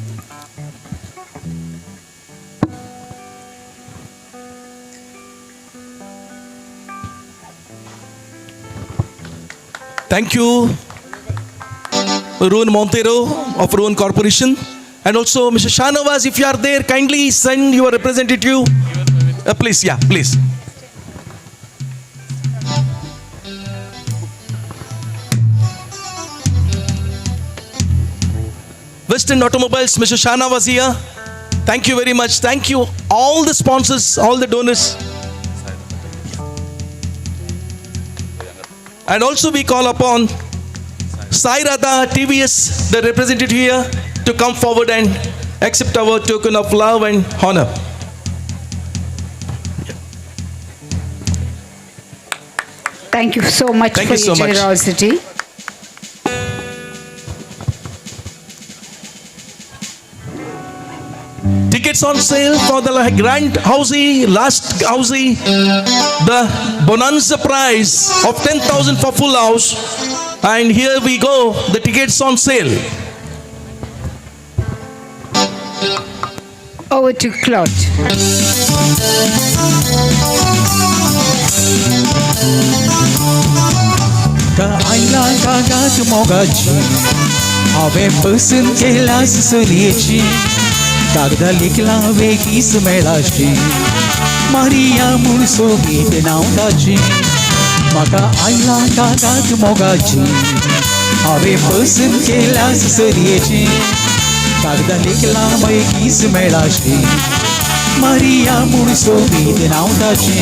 [SPEAKER 6] Thank you, Roan Montero of Roan Corporation, and also Mr. Shanawaz, if you are there, kindly send your representative. Please, yeah, please. Western Automobiles, Mr. Shanawaz here. Thank you very much. Thank you, all the sponsors, all the donors. And also we call upon Sai Radha TVS, the representative here, to come forward and accept our token of love and honor.
[SPEAKER 3] Thank you so much
[SPEAKER 6] Thank
[SPEAKER 3] for
[SPEAKER 6] you so
[SPEAKER 3] your
[SPEAKER 6] much.
[SPEAKER 3] generosity.
[SPEAKER 6] Tickets on sale for the Grand Housie, last Housie, the Bonanza prize of 10,000 for full house. And here we go, the tickets on sale.
[SPEAKER 3] Over to Claude.
[SPEAKER 7] आयला कागात मोगाची हांवें पसंत केला चलयेची कागदां लिखला वेगीच मेळाची Maria म्हूण सोबीत नांव ताची म्हाका आयला कागात मोगाची हांवें पसंत केला चलयेची कागदां लिखला वेगीच मेळाची मारिया म्हूण सोबीत नांव ताची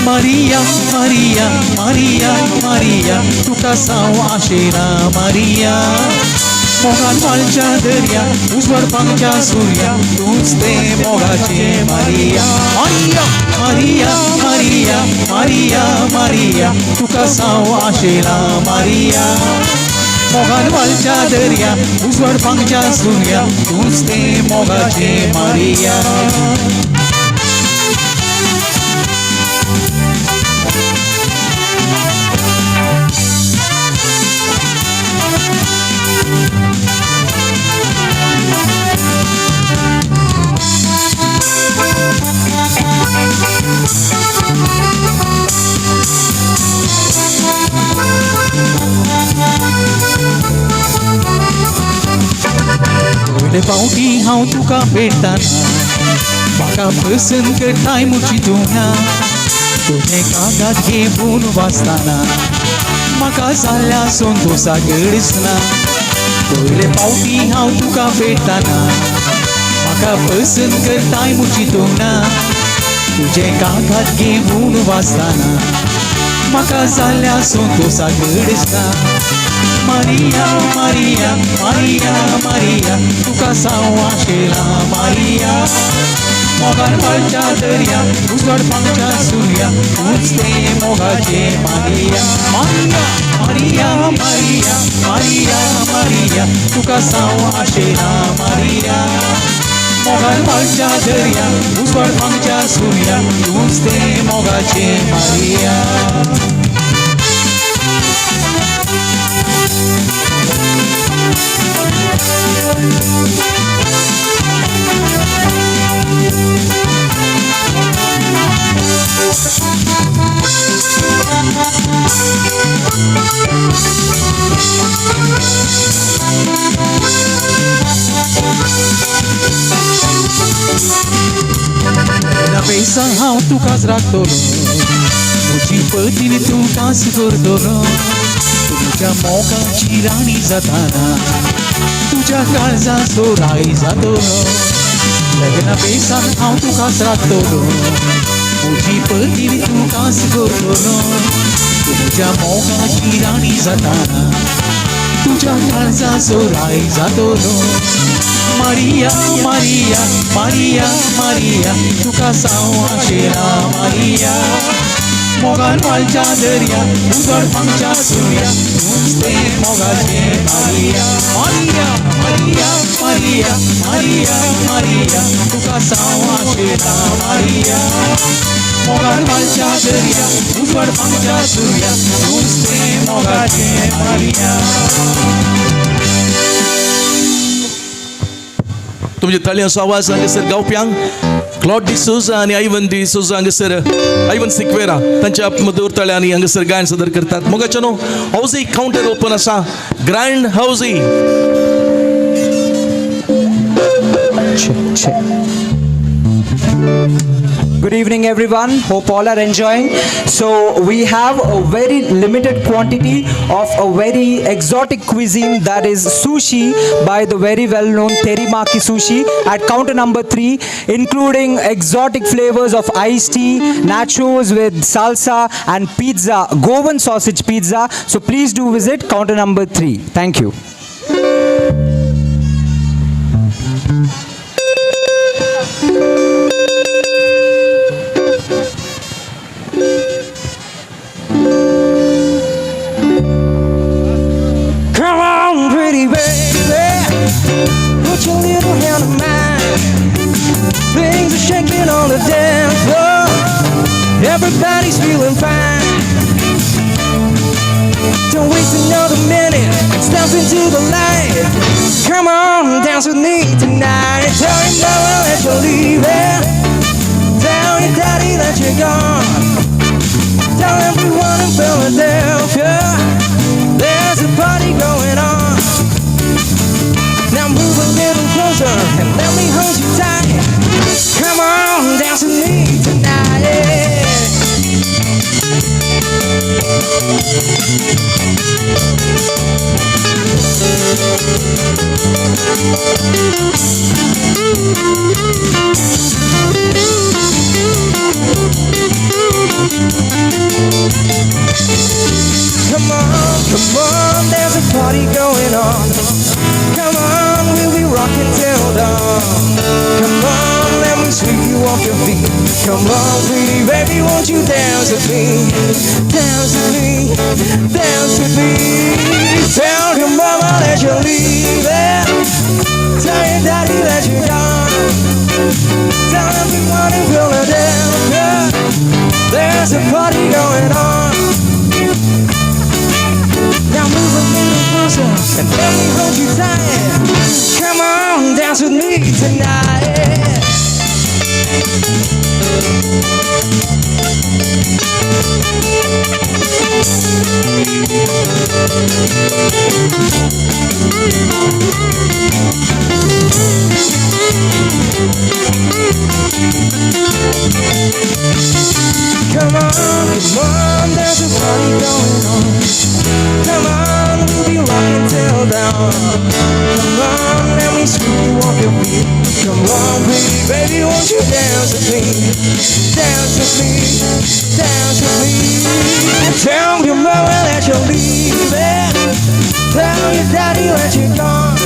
[SPEAKER 7] मारिया मारिया मारिया मारिया तुका साव आशेला मारिया मोगान वालच्या दर्या उजवाड पांगच्या सुर्या तूंच तें मोगाचें Maria Maria Maria Maria Maria Maria तुका साव आशेला मारिया मोगान वालच्या दर्या उजवाड पांगच्या सुर्या तूंच तें मोगाचें मारिया. पयले फावटी हांव तुका भेटतना म्हाका पसंत करताय म्हूण चिंतूना तुजें कागद घेवन वाचतना म्हाका जाल्ल्या संतोशा गडसना. पयले फावटी हांव तुका भेटतना म्हाका पसंत करताय म्हूण चिंतूना तुजें कागद घेवन वाचतना म्हाका जाल्ल्या संतोशा गडसना. मारिया मारिया मारिया मारिया तुका साव आशेला मारिया मोगान वालच्या दर्या उजवाड पांगच्या सुर्या तूंच तें मोगाचें Maria Maria Maria Maria Maria Maria तुका साव आशेला मारिया मोगान वालच्या दर्या उजवाड पांगच्या सुर्या तूंच तें मोगाचें मारिया.
[SPEAKER 15] बेसां हांव तुकाच राखतलो, म्हजी पतीन तुकाच करतलो. तुज्या मोगाची राणी जाताना तुज्या काळजाचो राय जातलो. लग्ना बेसान हांव तुकाच राखतलो, म्हजी पतीन तुकाच करतलो. तुज्या मोगाची राणी जाताना तुज्या काळजाचो राय जातलो. मारिया मारिया मारिया मारिया तुका साव आशेला मारिया. मोगान वालच्या दर्या उजवाड फांगच्या सुर्या नुस्तें मोगाचें Maria. Maria Maria Maria Maria Maria तुका साव आशेला मारिया. मोगान वालच्या दर्या उजवाड फांगच्या सुर्या नुस्तें मोगाचें मारिया.
[SPEAKER 6] तुमचे ताळयांचो आवाज हांगासर गावप्यांक क्लॉड डिसोजा आनी आयवन डिसोजा हांगासर आयवन सिक्वेरा तांच्या मधुर ताळ्यांनी हांगासर गायन सादर करतात. मोगाच्यानो हावजी कावंटर ओपन आसा, grand हावजी.
[SPEAKER 16] Good evening everyone, hope all are enjoying. So we have a very limited quantity of a very exotic cuisine, that is sushi by the very well known Terimaki Sushi at counter number 3, including exotic flavors of iced tea, nachos with salsa and pizza, Goan sausage pizza. So please do visit counter number 3. Thank you.
[SPEAKER 14] Come on, pretty baby, put your little hand in mine. Things are shaking on the dance floor, everybody's feeling fine. Don't waste another minute, step into the light. Come on, dance with me tonight. Tell your mama that you're leaving, tell your daddy that you're gone, tell everyone in Philadelphia there's a party going on. Now move a little closer and let me hold you tight. Come on, dance with me tonight. Come on, come on, there's a party going on. Come on, we'll be rocking till dawn. Come on, let me sweep you off your feet. Come on, pretty baby, won't you dance with me? Dance with me, dance with me. Tell your mama that you're leaving, tell your daddy that you're gone, tell everyone in Philadelphia there's a party going on. Now move a little closer and let me hold you tight. Come on, dance with me tonight. Come on, come on, there's a party going on. Come on, we'll be rocking till dawn. Come on, let me sweep you off your feet. Come on, pretty baby, won't you dance with me? Dance with me, dance with me. Tell your mama that you're leaving, tell your daddy that you're gone,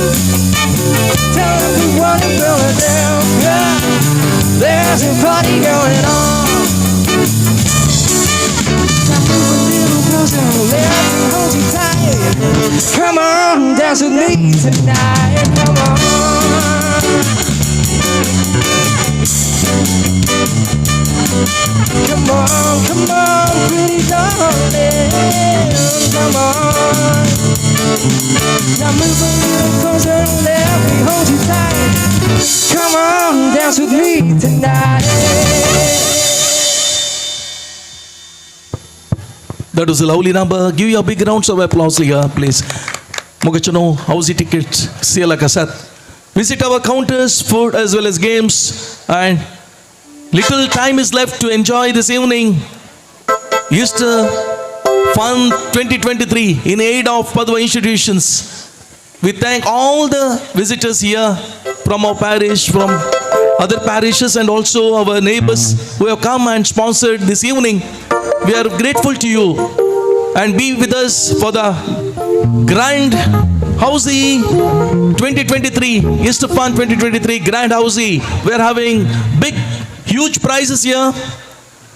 [SPEAKER 14] tell everyone in Philadelphia there's a party going on. Now move a little closer, let me hold you tight. Come on, dance with me tonight. Come on. Come on, come on, pretty darling. Come on. Now move a little closer, let me hold you tight. Come on, dance with me tonight.
[SPEAKER 6] That was a lovely number. Give you a big round of applause here, please. Mogachano, housey tickets, Siela Kasat. Visit our counters, food as well as games, and Little time is left to enjoy this evening. Easter Fun 2023 in aid of Padwa institutions. We thank all the visitors here from our parish, from other parishes, and also our neighbors who have come and sponsored this evening. We are grateful to you, and be with us for the Grand Housie 2023, Easter Fun 2023 Grand Housie. We are having big, huge prizes here.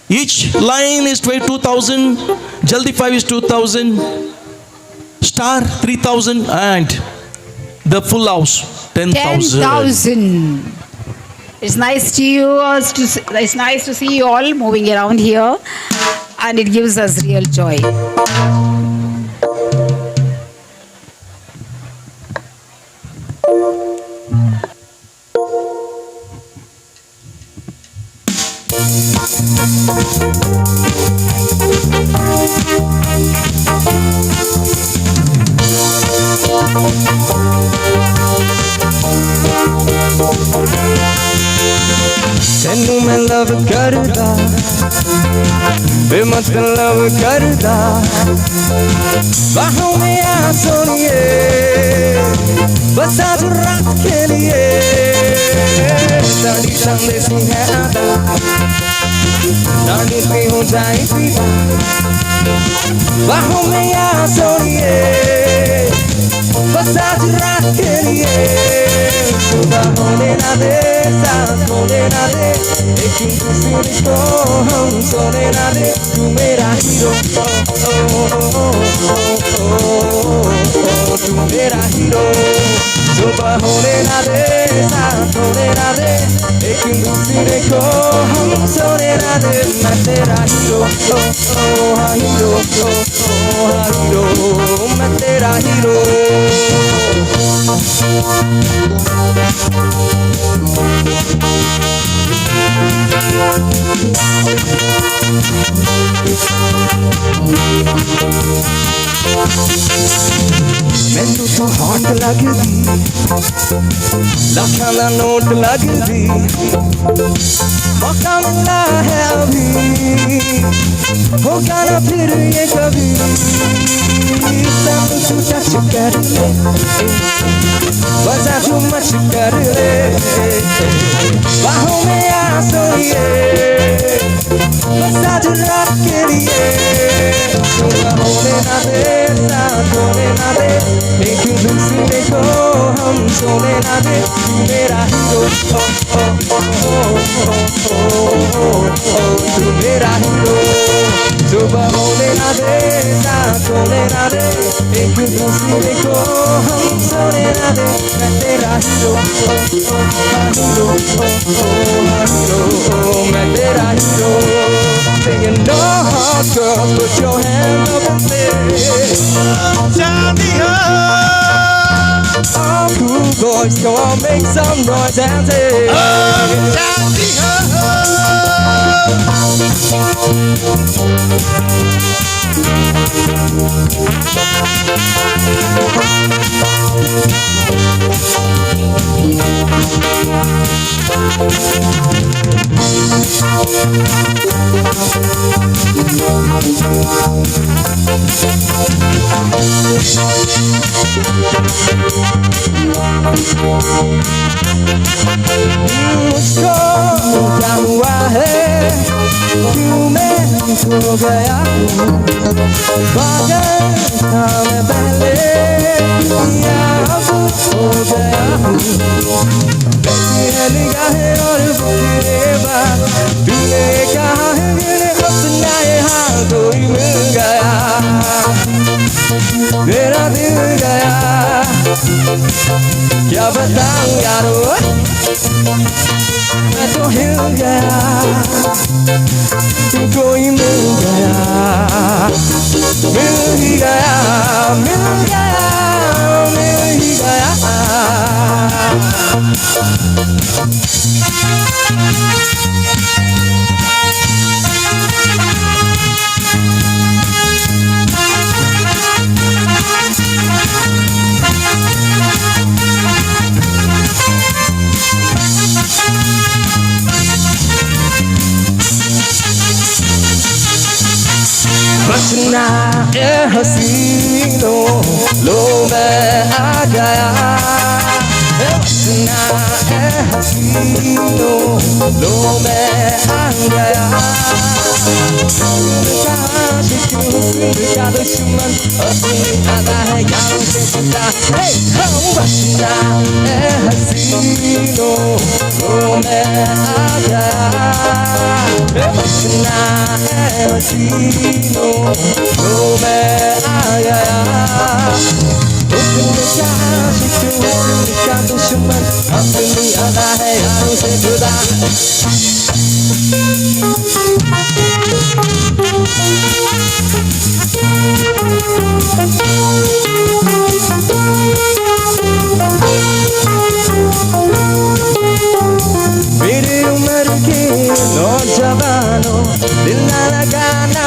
[SPEAKER 6] Each line is 2,000, Jaldi 5 is 2,000, Star 3,000, and the full house 10,000.
[SPEAKER 3] 10,000. It's nice to you. It's nice to see you all moving around here, and it gives us real joy.
[SPEAKER 14] ਤੈਨੂੰ ਮੈਂ ਲਵ ਕਰਦਾ, ਬੇਮਤਲਬ ਕਰਦਾ, बाहों में आ सोनिए, बस आज रात K लिए। साड़ी चांद सी है आदा, चांदी पे हो जाए फीदा, बाहों में आ सोनिए, बस आज रात के लिए। सुबह होने ना दे, साथ होने ना दे, एक दूसरे को हम सोने ना दे। तू मेरा हीरो, ओ ओ ओ ओ ओ, तू मेरा हीरो। सुबह होने ना दे, साथ होने ना दे, एक दूसरे को हम सोने ना दे। मैं तेरा हीरो, ओ ओ हाँ हीरो, ओ ओ हाँ हीरो, मैं तेरा हीरो। मैनू तो हॉट लगदी, लखां दा नोट लगदी, मौका मिला है अभी, होगा ना फिर ये कभी। सब तू टच कर ले, बजा तू मच कर ले, बाहों में आ सोइए, बस आज रात के लिए। सुबह होने ना दे, साथ होने ना दे, एक दूसरे को हम सोने ना दे। तू मेरा हीरो, ओ ओ ओ ओ ओ ओ, तू मेरा हीरो। सुबह होने ना दे, साथ होने ना दे, एक दूसरे को हम सोने ना दे। मैं तेरा हीरो, ओ ओ हीरो, ओ ओ हीरो, मैं तेरा hero. Singing no hard girl, put your hand up and say, all cool boys, go on, make some noise and say, मुझको क्या हुआ है, क्यों मैं खो गया हूँ, पागल था मैं पहले या अब हो गया हूँ। कैसी है निगाहें और बिखरे बाल, तूने कहा है मैंने अपना ये हाल, कोई मिल गया मेरा दिल गया, क्या बताऊं यारो मैं तो हिल गया, कोई मिल गया, मिल ही गया, मिल गया, मिल ही गया। बचना ए हसीनो, लो मैं आ गया। बचना ए हसीनो, लो मैं आ गया। का दुश्मन अपनी अदा है यारों से जुदा। हे बचना ए हसीनो, लो मैं आ गया। बचना ए हसीनो, लो मैं आ गया। का दुश्मन अपनी अदा है यारों से जुदा। मेरी उम्र के नौजवानों, दिल ना लगाना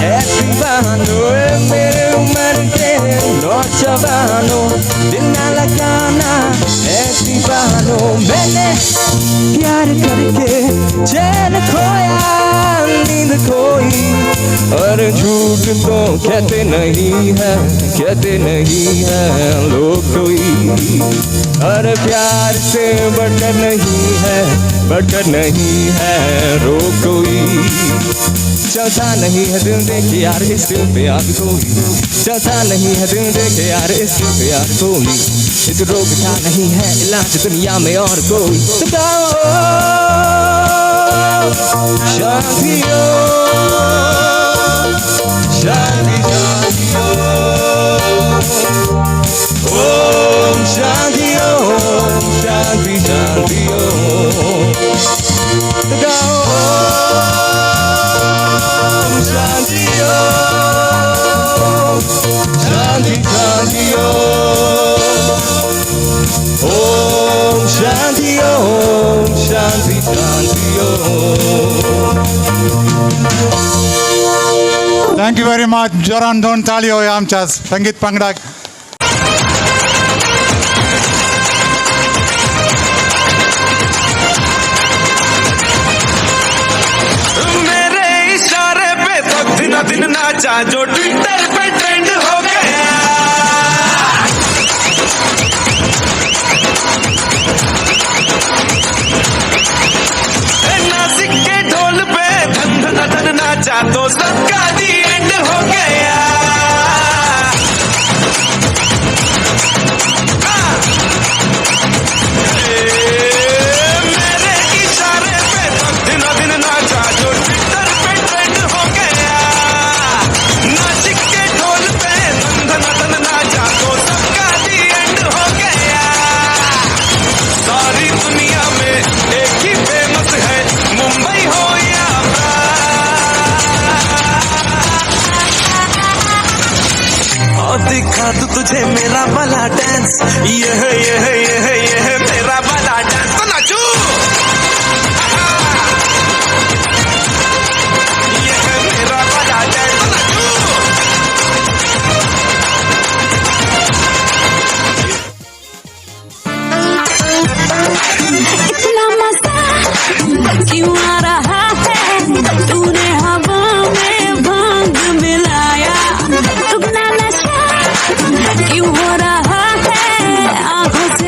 [SPEAKER 14] ऐ दीवानों। मेरे उम्र के नौजवानों, दिल ना लगाना ऐ दीवानों। मैंने प्यार करके चैन खोया, नींद खोई, और झूठ तो कहते नहीं है, कहते नहीं है लोग कोई। और प्यार से बढ़कर नहीं है, बढ़कर नहीं है रोक कोई। चलता नहीं है दिल देखे यार इस दिल पे आग कोई। चलता नहीं है दिल देखे यार इस दिल पे आग कोई। इस रोग का नहीं है इलाज दुनिया में और कोई। तो गाओ शांति ओम, शांति शांति ओम, शांति ओम, शांति शांति ओम। तो गाओ शांति ओम, शांति शांति ओम, ओम शांति ओम, शांति Shanti Om.
[SPEAKER 10] Thank you very much. जोरान दोन ताळयो आमच्या संगीत पंगडाक.
[SPEAKER 4] मेरे इशारे पे तो दिन दिन नाचा जो ट्विटर पे ट्रेंड हो गया। नासिक के ढोल पे धन धन धन नाचा तो सबका दी एंड हो गया। मेरे इशारे पे तो दिन दिन नाचा जो ट्विटर पे ट्रेंड हो गया। नासिक के ढोल पे धन धन धन नाचा तो सबका दी एंड हो गया। सारी दुनिया में एक ही फेमस है, मुंबई हो या और दिखा तू तुझे मेरा वाला डांस, ये है ये है ये है ये है मेरा वाला डांस। तो नाचू, ये है मेरा वाला डांस, तो नाचू।
[SPEAKER 9] इतना मजा क्यों आ रहा है, तूने हवा में भांग मिलाया। दुगना नशा क्यों हो रहा है, आंखों से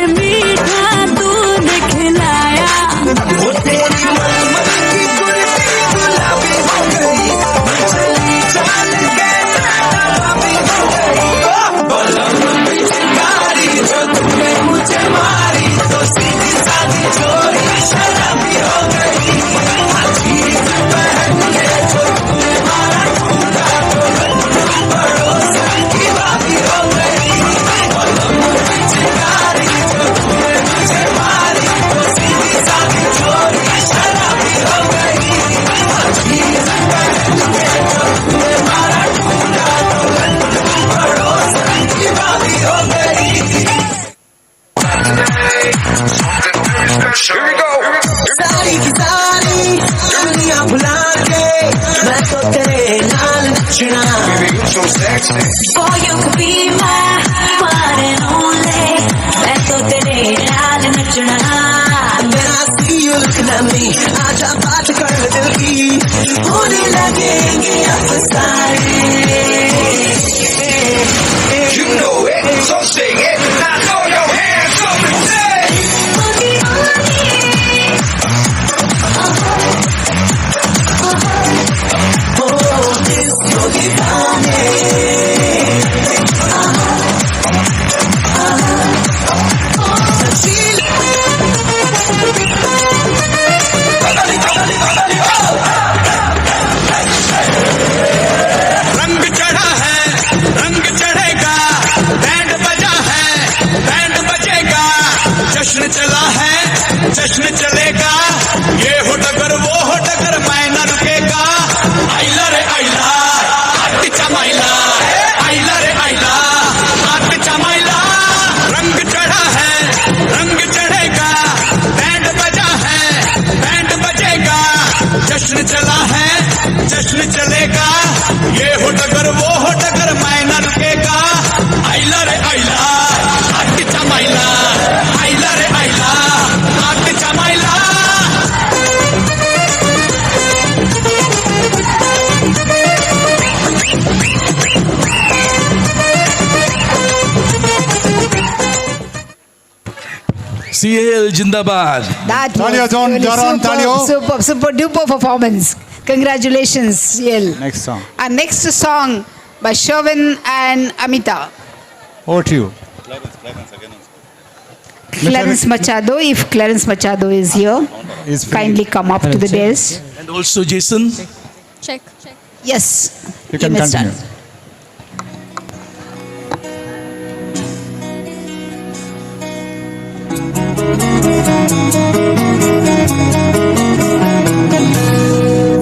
[SPEAKER 13] नमी, आजा बात कर दिल की, होने लगेंगे अफसाने।
[SPEAKER 4] You know it, so sing it. Now throw your hands up and say.
[SPEAKER 13] Oh, disco दीवाने।
[SPEAKER 4] रंग चढ़ा है, रंग चढ़ेगा, बैंड बजा है, बैंड बजेगा, जश्न चला है, जश्न चलेगा, ये हो टकर वो हो टकर, मैं न रुकेगा। आइला रे आइला आट चमाइला, आइला रे आइला आट चमाइला। रंग चढ़ा है, रंग चढ़ेगा, बैंड बजा है, बैंड बजेगा, जश्न चला है, जश्न चलेगा, ये हो टकर वो हो टकर, मैं न रुकेगा। आइला रे आइला आट चमाइला, आइला रे आइला आट चमाइला।
[SPEAKER 6] CAL Jindabad.
[SPEAKER 3] That was
[SPEAKER 10] Talio, John,
[SPEAKER 3] really
[SPEAKER 10] Jaron,
[SPEAKER 3] superb,
[SPEAKER 10] Talio.
[SPEAKER 3] Superb, super duper performance. Congratulations, CL.
[SPEAKER 10] Next song.
[SPEAKER 3] Our next song by Sherwin and Amita.
[SPEAKER 10] Over to you.
[SPEAKER 3] Clarence Machado, if Clarence Machado is here,
[SPEAKER 10] Is free.
[SPEAKER 3] kindly come up to the dais.
[SPEAKER 6] And also Jason.
[SPEAKER 11] Check.
[SPEAKER 3] Yes,
[SPEAKER 10] You can
[SPEAKER 3] may
[SPEAKER 10] continue.
[SPEAKER 3] start.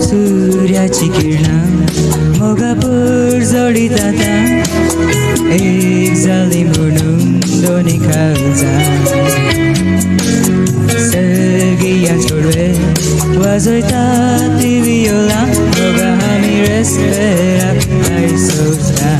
[SPEAKER 14] सूर्याची किरणां मोगापूर जोडितात एक जाली म्हणून दोनी काळजां सर्गिया चोडवे वाजयता ती Viola मोगा आमी रेस्पेराक आयसोता.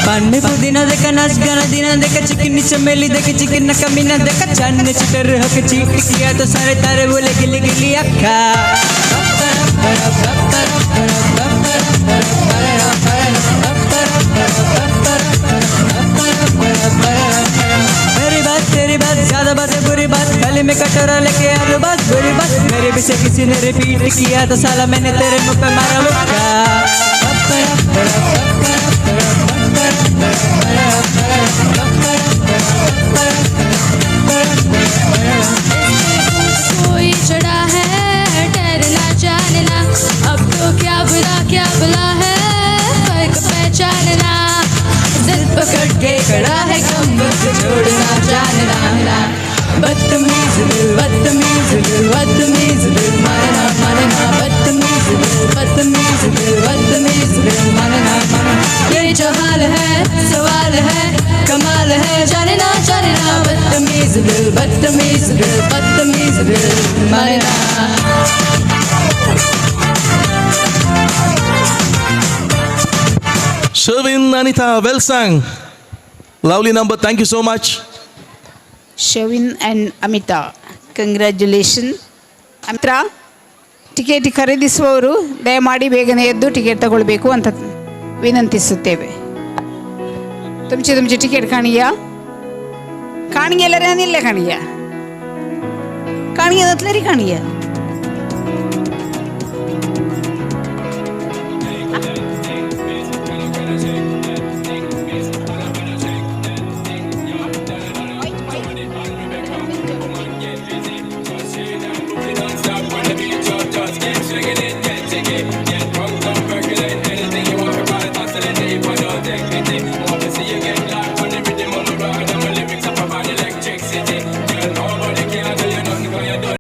[SPEAKER 14] पान में पुदीना देखा, नाच गाना दीना देखा, चिकनी चमेली देखी, चिकन कमीना देखा, चांद चिटर हक चीट किया तो सारे तारे बोले गिली गिली अक्खा। मेरी बात तेरी बात ज्यादा बात है बुरी बात, गली में कटोरा लेके आलू बात बुरी बात, मेरे पीछे किसी ने रिपीट किया तो साला मैंने तेरे मुंह पे मारा मुक्का।
[SPEAKER 11] कोई चढ़ा है ठहरना जानना, अब तो क्या बुरा क्या भला है फर्क पहचानना, जिद पकड़ के खड़ा है कम वक्त छोड़ना जानना, बदतमीज दिल बदतमीज दिल बदतमीज दिल मानना मानना, बदतमीज दिल बदतमीज दिल बदतमीज दिल मानना मानना, ये जो हाल है सवाल है कमाल है जानना जानना, बदतमीज दिल बदतमीज दिल बदतमीज दिल मानना।
[SPEAKER 6] Sherwin, Anita, well sung. Lovely number. Thank you so much.
[SPEAKER 3] Sherwin and Amita, congratulations. Amita, ticket ಖರೀದಿಸುವವರು ದಯಮಾಡಿ ಬೇಗನೆ ಎದ್ದು ಟಿಕೆಟ್ ತಗೊಳ್ಬೇಕು ಅಂತ ವಿನಂತಿಸುತ್ತೇವೆ. ತುಮಚಿ ತುಮಚಿ ಟಿಕೆಟ್ ಕಾಣಿಯಾ ಕಾಣಿಗೆ ಎಲ್ಲರೇ ಇಲ್ಲ ಕಾಣಿಯ. खाणी आहे जातल्यार खाणी आहे.